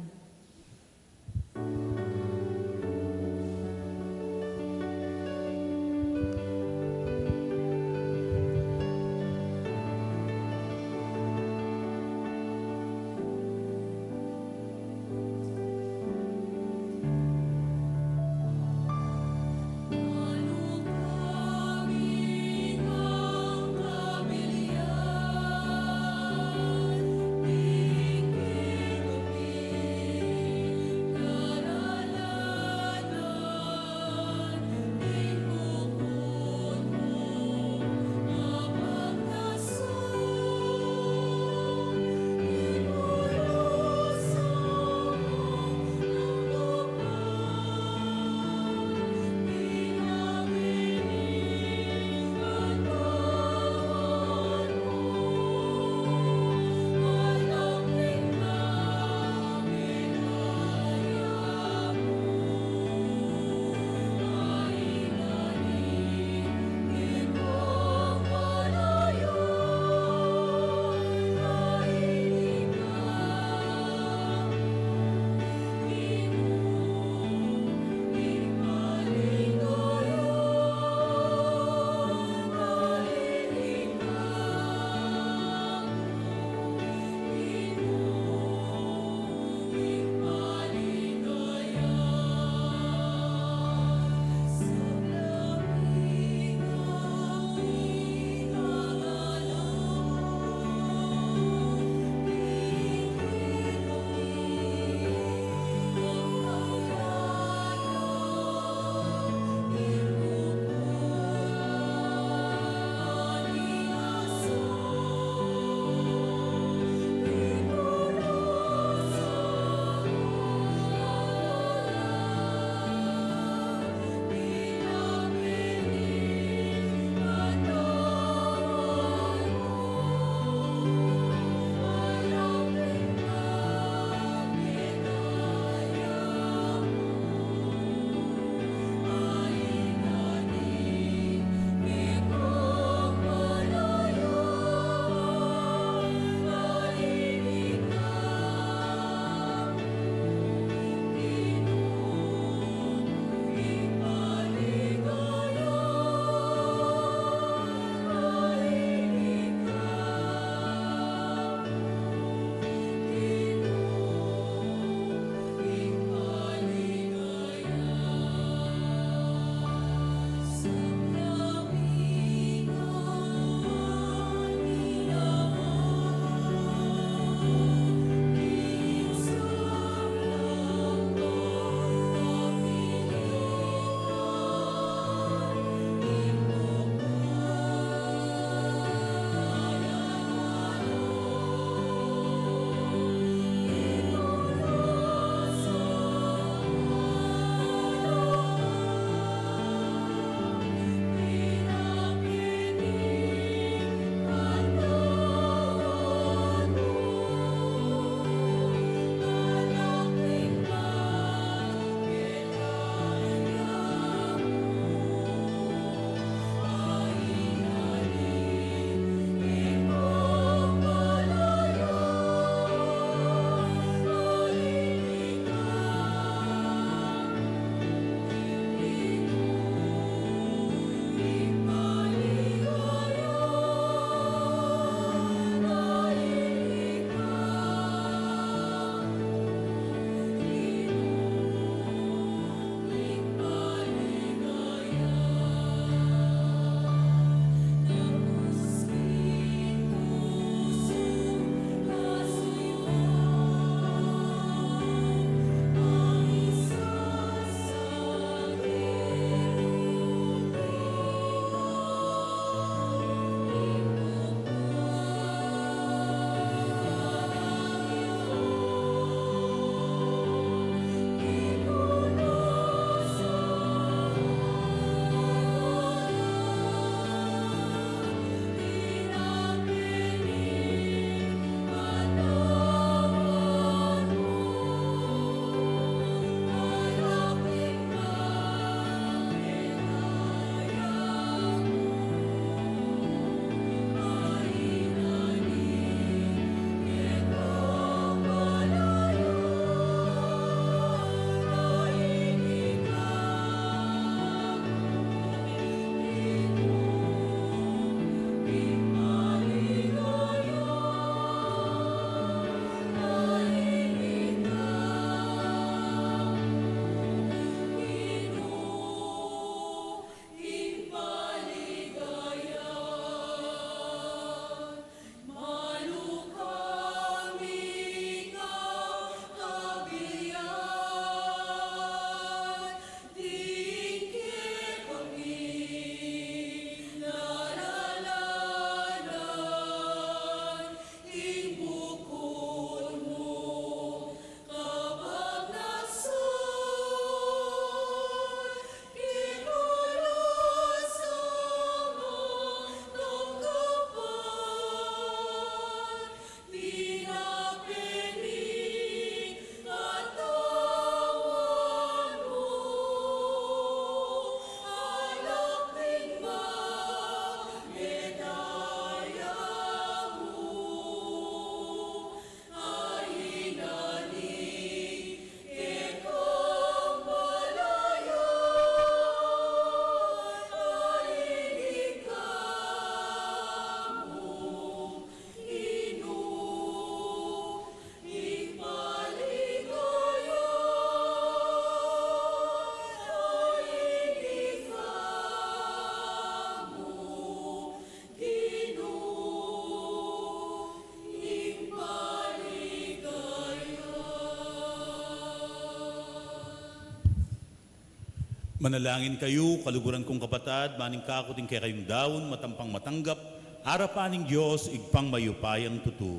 Manalangin kayu, kaluguran kung kapatad, ban ing kaku at ing kekayung daun matampang matanggap arapan ning Dios, Ibpang mayupayang tutu.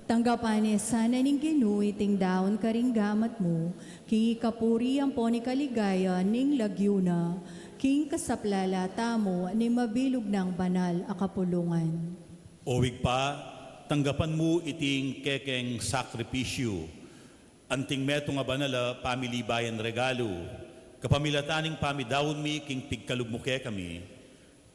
Tanggapan ne sana ning Ginu iting daun karing gamat mu, king ikapuri ampon ikaligaya ning lagyu na, king kasaplala tamu ning mabilug nang banal a kapulungan. O Ibpa, tanggapan mu iting kekeng sakripisyu, anting metung a banal a pamilibayan regalu, kapamilatan ning pamidaun mi king pigkalub mu kekami.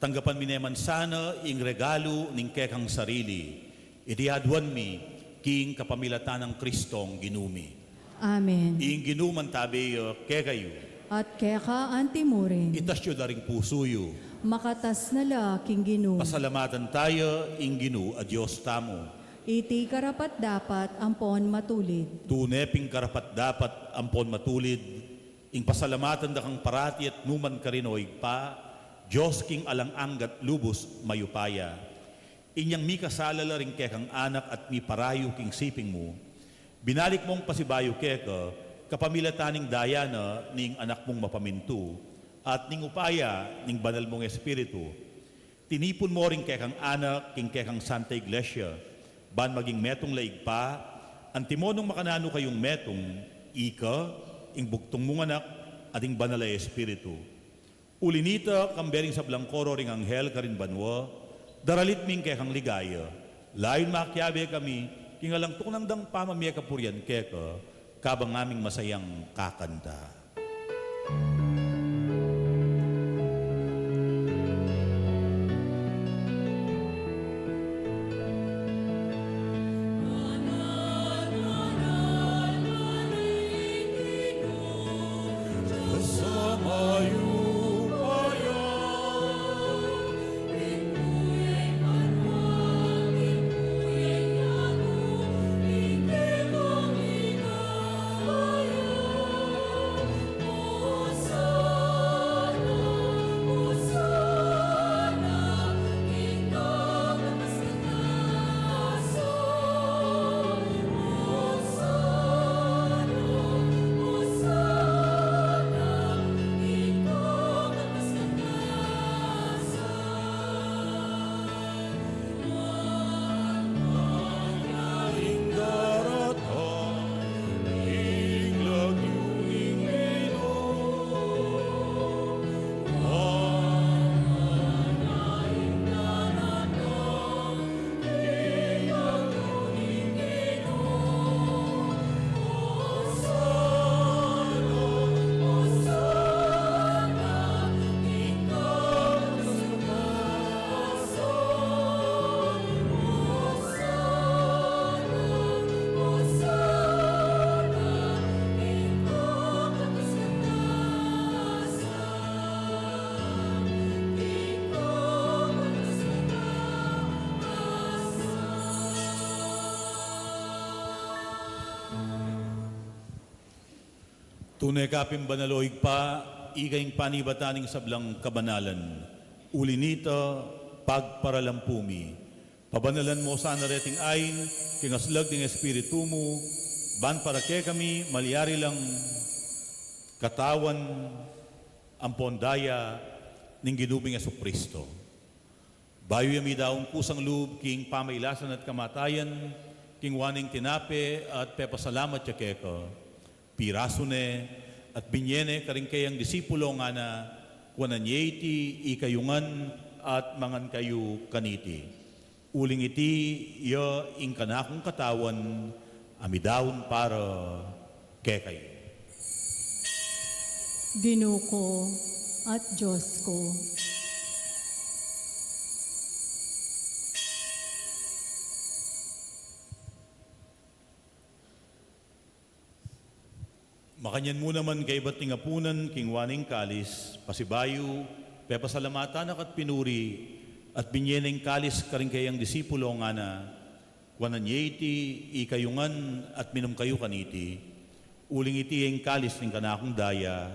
Tanggapan mi ne man sana ing regalu ning kekang sarili, iti aduan mi king kapamilatan nang Kristong Ginu mi. Amen. Ing Ginu mantabe ya kekayu. At keka anti mu rin. Itas yu la ring pusu yu. Makatas na la king Ginu. Pasalamatan taya ing Ginu a Dios tamu. Iti karapat-dapat ampon matulid. Tune pin karapat-dapat ampon matulid ing pasalamatan da kang parati at nu man karin, o Ibpa, Dios king alang angga at lubus mayupaya. Inyang mikasala la ring kekang anak at miparayu king siping mu, binalik mung pasibayu keka kapamilatan ning daya na ning Anak mung mapamintu at ning upaya ning Banal mung Espiritu. Tinipun mu ring kekang anak king kekang Santa Iglesia, ban maging metung la, Ibpa, antimo nung makananu kayung metung, ika, ing bugtung mung Anak, at ing Banal a Espiritu. Uli nita, kambe ring sablang koro ring anghel karin banua, daralit mi ing kekang ligaya. Layun makiabe kami king alang tuknang dang pamamie kapurian keka, kabang aming masayang kakanta. Tune ka pin banal, o Ibpa, ika ing panibatan ning sablang kabanalan. Uli nita, pagparalampu mi, pabanalan mo sana reting ain king aslag ning Espiritu mu, ban para kekami malyari lang katawan ampon daya ning Ginu ming Jesucristo. Bayu ya midaun kusang lub king pamailasan at kamatayan, kinua ne ing tinape at pepasalamat ya keka, pirasu ne at binye ne karing kayang disipulo, ngana, kuanan ye iti ikayu ngan at mangan kayu kaniti. Uling iti ya ing kanakung katawan a midaun para kekayu. Ginu ku at Dios ku. Makanyan mu naman kaybat ning apunan, kinua ne ing kalis, pasibayu, pepasalamatan na ka at pinuri, at binye ne ing kalis karing kayang disipulo, ngana, kuanan ye iti ikayu ngan at minum kayu kaniti. Uling iti ya ing kalis ning kanakung daya,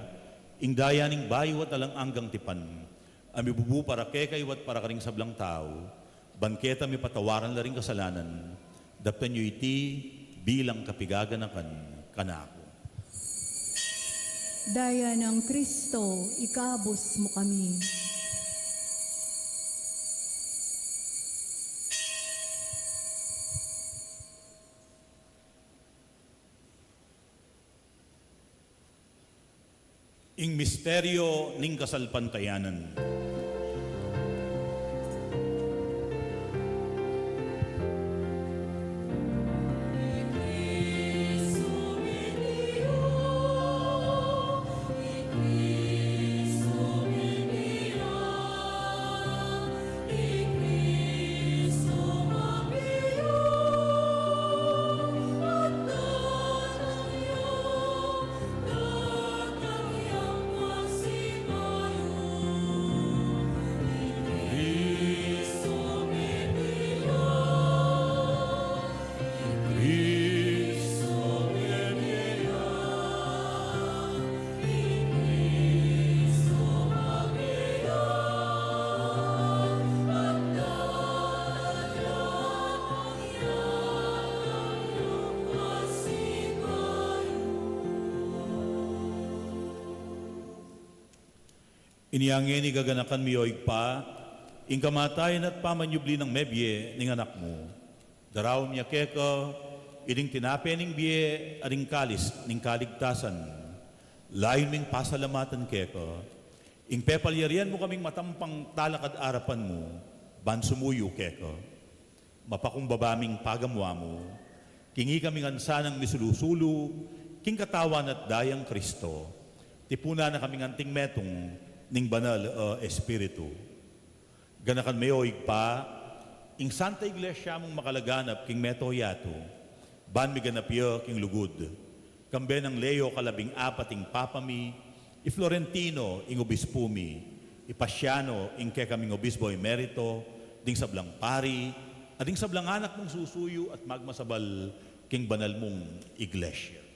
ing daya ning bayu at alang anggang tipan, a mibubu para kekayu at para karing sablang tau, ban keta mipatawaran la ring kasalanan. Daptan yu iti bilang kapigaganakan kanaku. Daya nang Kristo, ikabus mu kami. Ing misteryo ning kasalpantayanan. Inya ngeni gaganakan mi, o Ibpa, ing kamatayan at pamanyubli nang mebie ning Anak mu. Daraun mi keka ining tinape ning bie at ing kalis ning kaligtasan. Layun ming pasalamatan keka ing pepalyarian mu kaming matampang talakad arapan mu ban sumuyu keka. Mapakumbaba ming pagamuan mu king ikami ngan sanang misulu-sulu king katawan at dayang Kristo, tipunan na kaming anting metung ning Banal a Espiritu. Ganakan me, o Ibpa, ing Santa Iglesia mung makalaganap king meto yatu, ban miganap ya king lugud, kambe nang Leo kalabing apat ing Papa mi, i Florentino ing Obispu mi, i Pasiano ing kekaming Obispo Emerito, ding sablang pari, at ding sablang anak mung susuyu at magmasabal king banal mung Iglesia.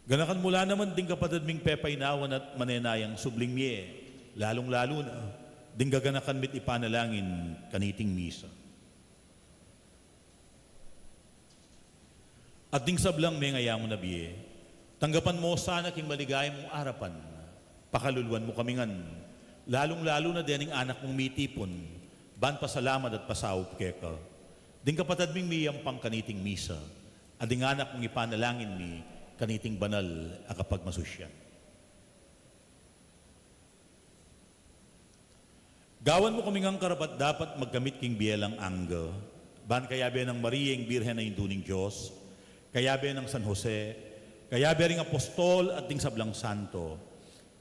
Ganakan mu la naman ding kapatad ming pepainawan at manenayang subling mie, lalung-lalu na ding gaganakan mit ipanalangin kaniting misa. At ding sablang mengayamu na bie, tanggapan mu sana king maligaya mung arapan, pakaluluan mu kami ngan, lalung-lalu na dening anak mung mitipun ban pasalamat at pasaup keka, ding kapatad ming miyampang kaniting misa, at ding anak mung ipanalangin mi kaniting banal a kapagmasusyan. Gawan mu kami ngang karapat-dapat magkamit king bie alang angga, ban kayabe nang Maria ing Birhen a Indu ning Dios, kayabe nang San Jose, kayabe ring apostol at ding sablang santo,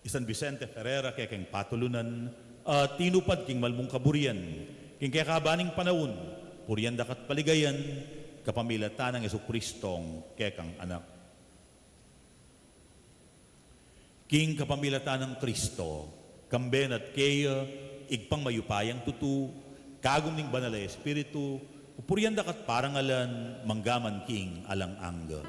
i San Vicente Ferrer a kekeng patulunan, a tinupad king malmung kaburian king kekaban ning panaun, purian da ka at paligayan kapamilatan nang Jesucristong kekang Anak. King kapamilatan nang Kristo, kambe na at keya, Ibpang mayupayang tutu, kagum ning Banal a Espiritu, pupurian da ka at parangalan, mangga man king alang angga.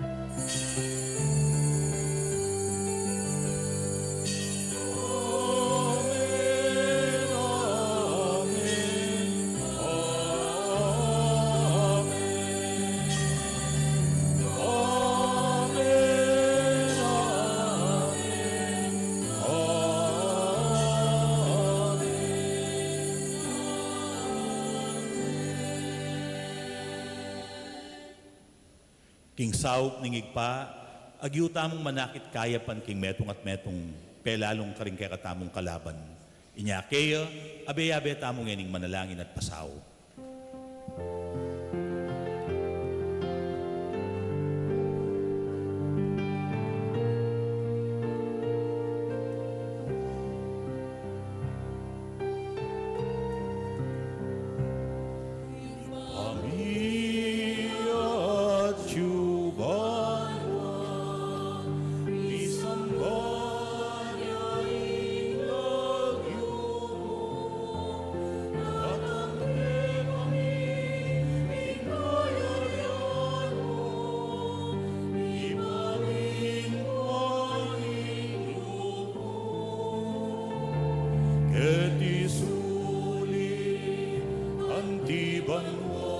King saup ning Ibpa, agyu tamung manakit kayapan king metung at metung, pelalung karing kekatamung kalaban. Inya keya, abe-abe tamu ngening manalangin at pasaup. Keti sulip anti banua,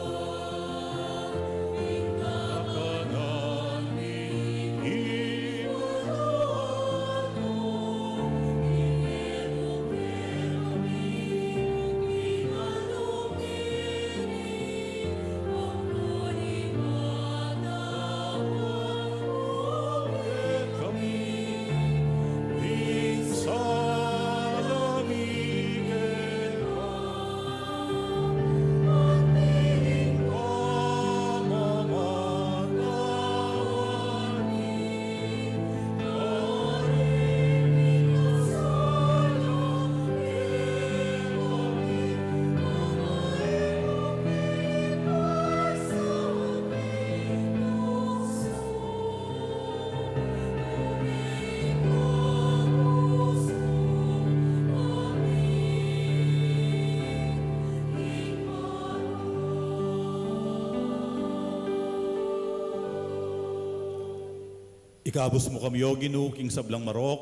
Ikabus mu kami, O Ginu, king sablang marok,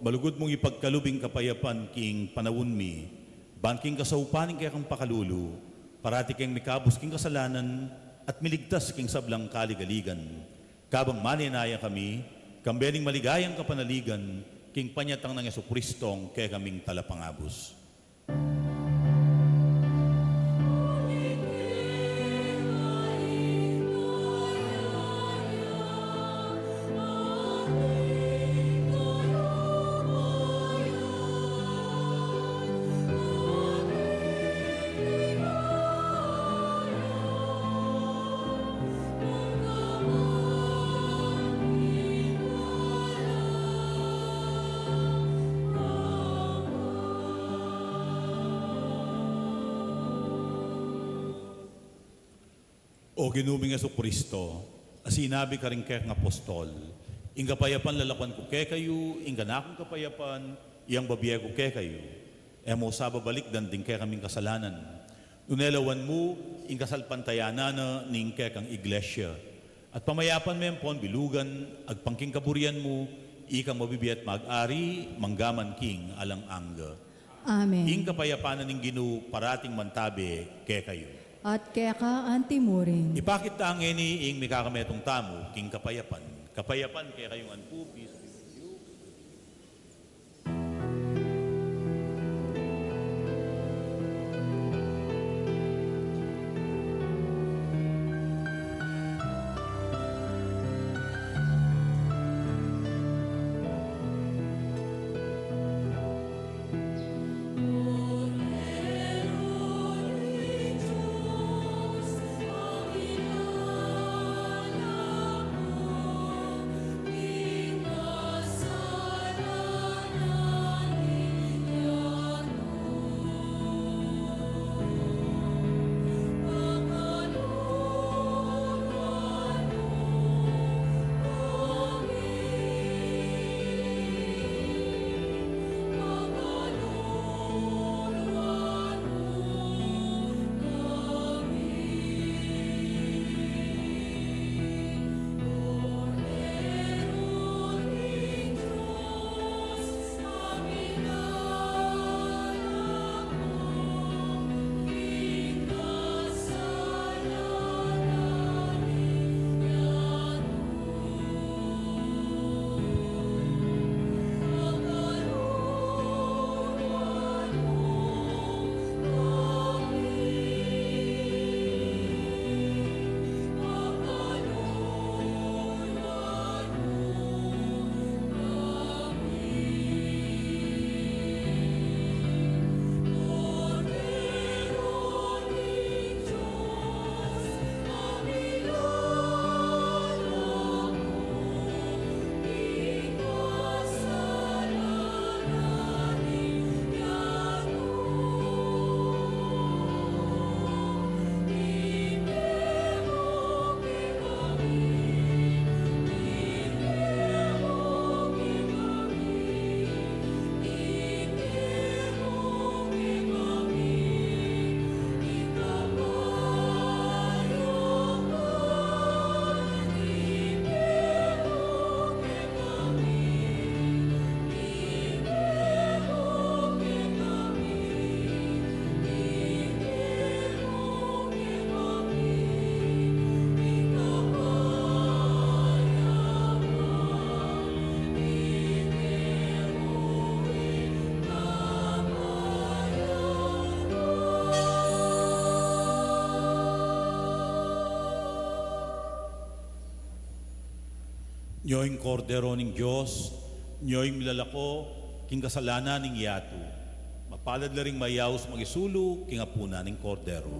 malugud mung ipagkalub ing kapayapan king panaun mi, ban king kasaupan ning kekang pakalulu, parati keng mikabus king kasalanan at miligtas king sablang kaligaligan. Kabang manenaya kami, kambe ning maligayang kapanaligan, king panyatang nang Jesucristong kekaming Talapangabus. O Ginu ming Jesucristo, a sinabi karing kekang apostol, ing kapayapan lalakuan ku kekayu, ing kanakung kapayapan yang bibie ku kekayu. E mu sa babalikdan ding kekaming kasalanan, nune lawan mu ing kasalpantayanan na ning kekang iglesia. At pamayapan me ampon bilugan, agpang king kaburian mu, ikang mabibie at mag-ari, mangga man king alang angga. Amen. Ing kapayapan na ning Ginu parating mantabe kekayu. At keka antimurin. Ipakit ta ngeni ing mikakametung tamu king kapayapan. Kapayapan kekayu ngan pu, peace be with you. Nyo ing Kordero ning Dios, nyo ing milalako king kasalanan ning yatu. Mapalad la ring mayaus makisulu king apunan ning Kordero.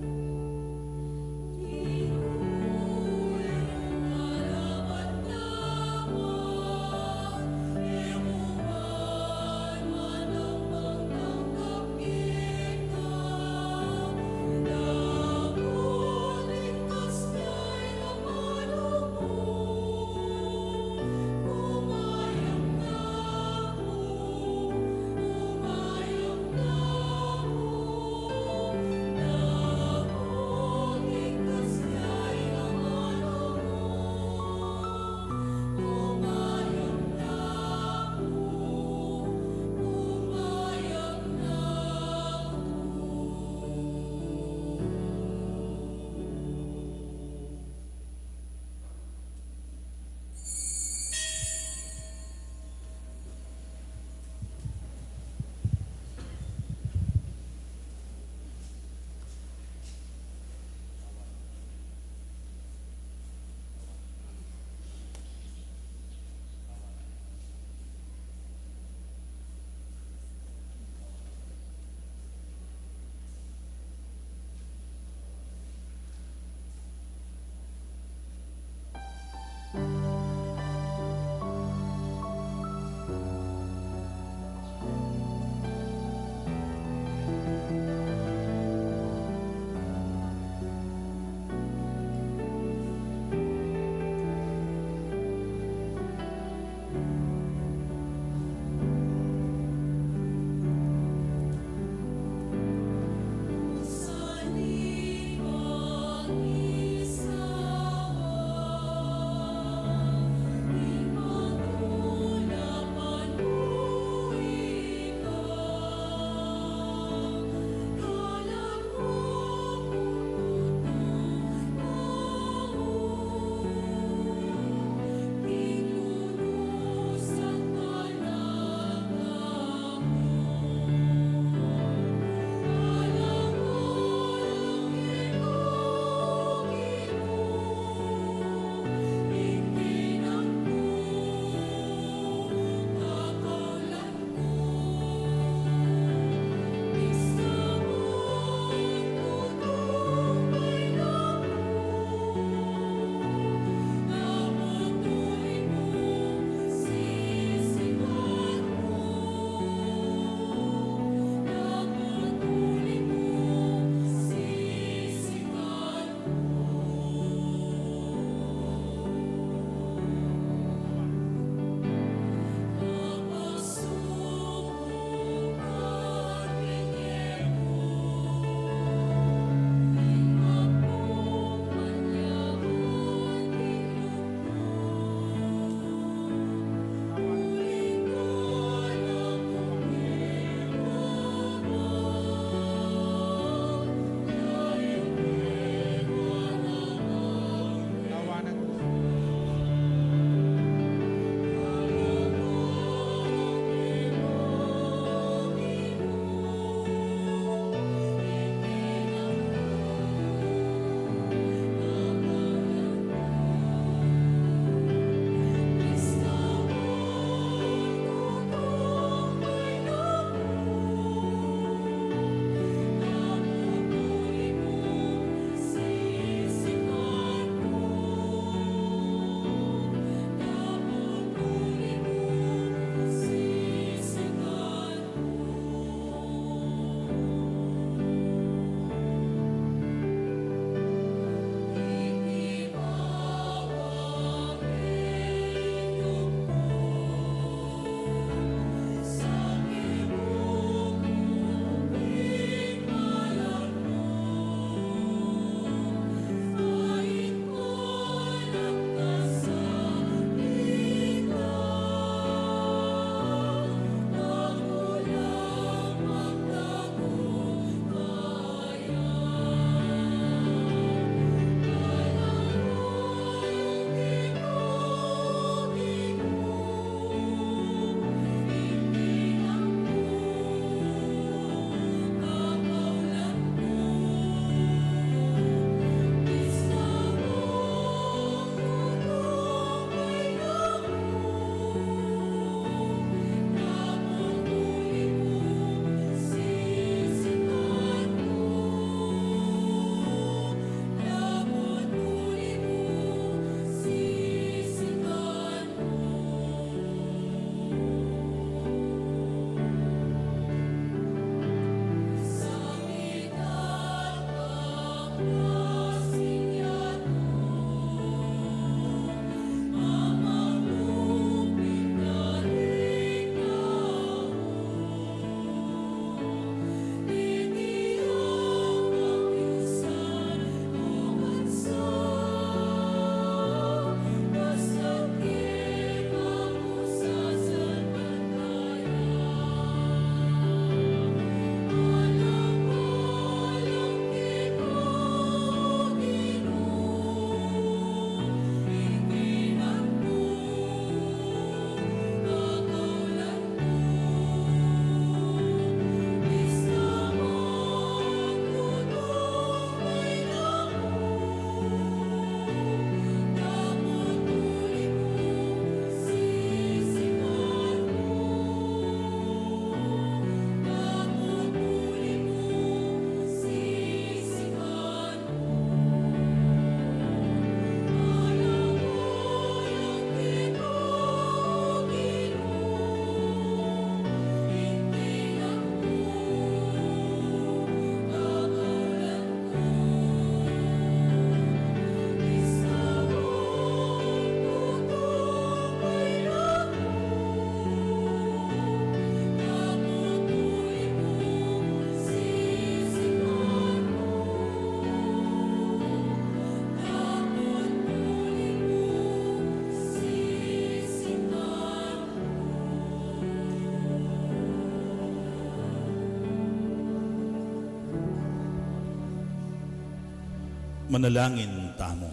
Manalangin tamu.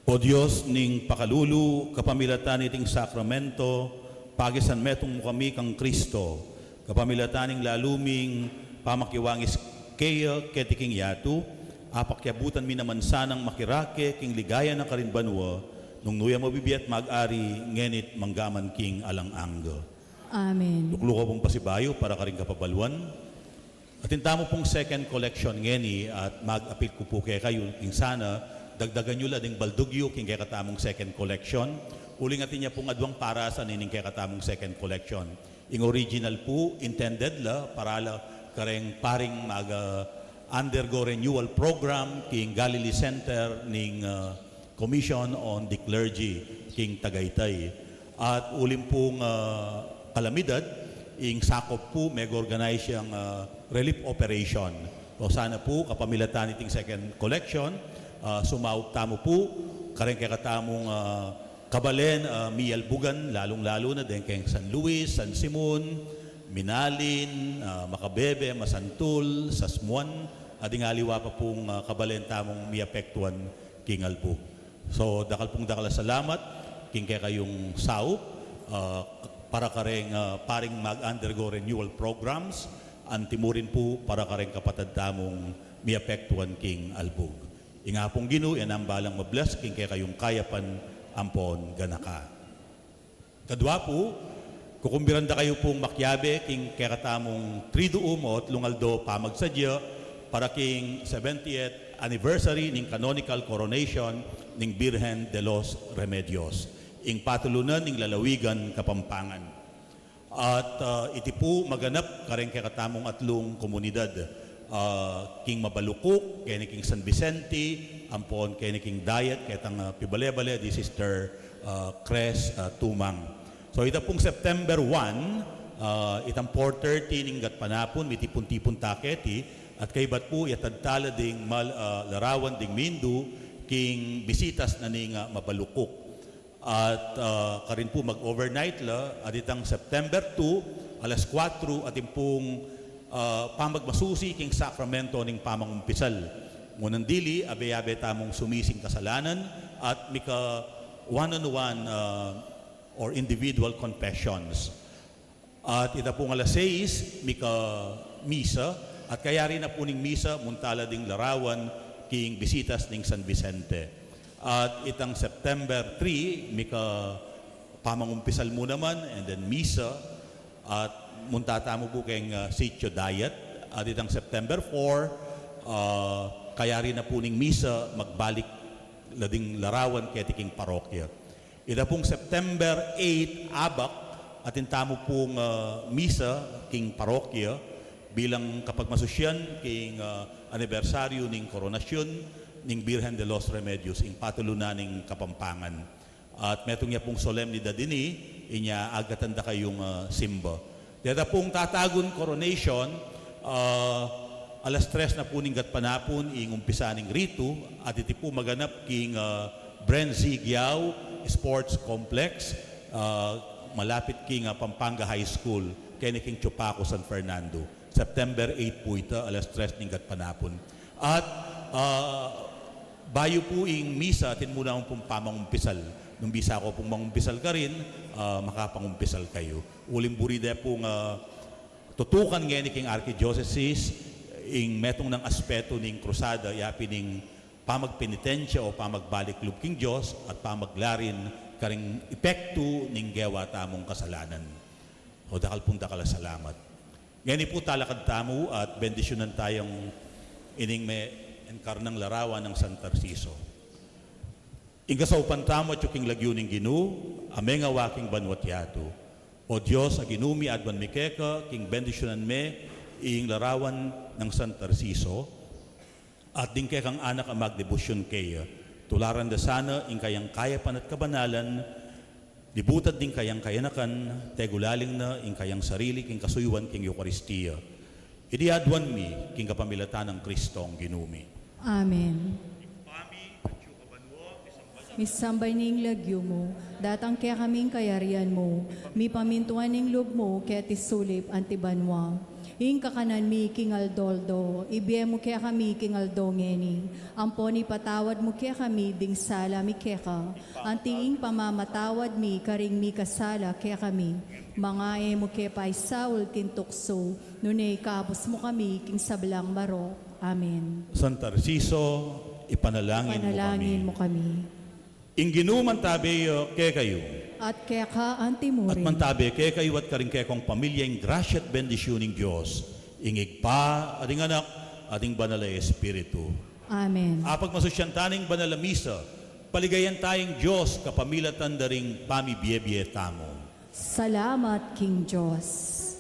O Dios ning pakalulu, kapamilatan niting sakramento, pagisan metung mu kami kang Kristo, kapamilatan ning lalu ming pamakiwangis keya keti king yatu, apakiabutan mi naman sanang makirake king ligaya na karin banua, nung nu ya mabibie at mag-ari, ngeni't manggaman king alang angga. Amen. Tuklu ku pung pasibayu para karing kapabaluan. Atin tamu pung second collection ngeni at mag-apil ku pu kekayu king sana dagdagan yu la ding baldug yu king kekatamung second collection. Uling atin ya pung aduang parasan ining kekatamung second collection. Ing original pu, intended la para la kareng paring mag, ah, undergo renewal program king Galilee Center ning, ah, Commission on the Clergy king Tagaytay. At uling pung, ah, kalamidad, ing sakop pu, meg-organize yang, ah, relief operation. O sana pu, kapamilatan niting second collection, ah, sumaup tamu pu kareng kekatamung, ah, kabalen, ah, miyalbugan, lalung-lalu na deng keng San Luis, San Simon, Minalin, ah, Macabebe, Masantul, Sasmuan, at ding aliwa pa pung, ah, kabalen tamung miapektuan king albug. So, dakal pung dakal a salamat king kekayung saup, ah, para kareng, ah, paring mag-undergo renewal programs, anti mu rin pu para kareng kapatad tamung miapektuan king albug. Ing Apung Ginu, e nang balang ma-bless king kekayung kayapan ampon ganaka. Kadua pu, kukumbiran da kayu pung makiabe king kekatamung Triduum o Atlung Aldo pamagsadya para king seventieth anniversary ning canonical coronation ning Birhen de los Remedios, ing patulunan ning lalawigan Kapampangan. At, ah, iti pu maganap kareng kekatamung atlung komunidad, ah, king Mabalukuk, keni king San Vicente, ampon keni king Dayat, ketang, ah, pibale-bale di Sister, ah, Cres, ah, Tumang. So, ita pung September one, ah, itang four thirty ning gatpanapun, mitipun-tipun ta keti, at kaybat pu, yatad tala ding mal-, ah, larawan ding mindu, king bisitas na ning, ah, Mabalukuk. At, ah, karin pu mag-overnight la, at itang September two, alas kuwatro, atin pung, ah, pamagmasusi king sakramento ning pamangumpisal. Ngunang dili, abe-abe tamung sumising kasalanan, at mika one-on-one, ah, or individual confessions. At ita pung alas sais, mika misa, at kayari na pu ning misa, munta la ding larawan king bisitas ning San Vicente. At itang September three, mika pamangumpisal mu naman, and then misa, at munta tamu pu keng, ah, Sitio Dayat. At itang September four, ah, kayari na pu ning misa, magbalik la ding larawan keti king parokya. Ita pung September eight, abak, atin tamu pung, ah, misa king parokya bilang kapagmasusian king, ah, anibersaryu ning koronasyon ning Birhen de los Remedios, ing patulunan ning Kapampangan. At metung ya pung solemnidad ini, inya agatan da kayung, ah, simba. Deta pung tatagun coronation, ah, alas tres na pu ning gatpanapun ing umpisa ning ritu, at iti pu maganap king, ah, Bren Z. Giao Sports Complex, ah, malapit king, ah, Pampanga High School, keni king Chupaco, San Fernando. September eight pu ita, alas tres ning gatpanapun. At, ah, bayu pu ing misa, atin mu naman pung pamangumpisal. Nung bisa ko pung mangumpisal karin, ah, makapangumpisal kayu. Uling buri de pung, ah, tutukan ngeni king Archdiocese, ing metung nang aspetu ning krusada, yapin ing pamagpenitensya o pamagbalik lub king Dios at pamaglarin karing epektu ning gewa tamung kasalanan. O dakal pung dakal a salamat. Ngeni pu talakad tamu at bendisyunan tayang ining me-enkarnang larawan nang San Tarciso. Ing kasaupan tamu atyu king lagyu ning Ginu, a mengawa king banua't yatu. O Dios, a Ginu mi, aduan mi keka, king bendisyunan me, ing larawan nang San Tarciso, at ding kekang anak a magdebosyon keya. Tularan da sana ing kayang kayapan at kabanalan, libutad ding kayang kayanakan, tegulaling na ing kayang sarili king kasuyuan king Eukaristia. Iti aduan mi, king kapamilatan nang Kristong Ginu mi. Amen. Misamban ya ing lagyu mu, datang kekami ing kayarian mu, mipamintuan ing lub mu, keti sulip anti banua. Ing kakanan mi king aldo-aldo, ibie mu kekami king aldo ngeni, ampon ipatawad mu kekami ding sala mi keka, anti ing pamamatawad mi karing mikasala kekami. Manga e mu ke paisaul king tuksu, nune ikabus mu kami king sablang marok. Amen. San Tarciso, ipanalangin mu kami. Ipanalangin mu kami. Ing Ginu mantabe ya kekayu. At keka anti mu rin. At mantabe kekayu at karing kekong pamilya ing grasya at bendisyun ning Dios, ing Ibpa, at ing Anak, at ing Banal a Espiritu. Amen. Apagmasusyan ta ning banal a misa, paligayan taya ing Dios kapamilatan da ring pamibie-bie tamu. Salamat king Dios.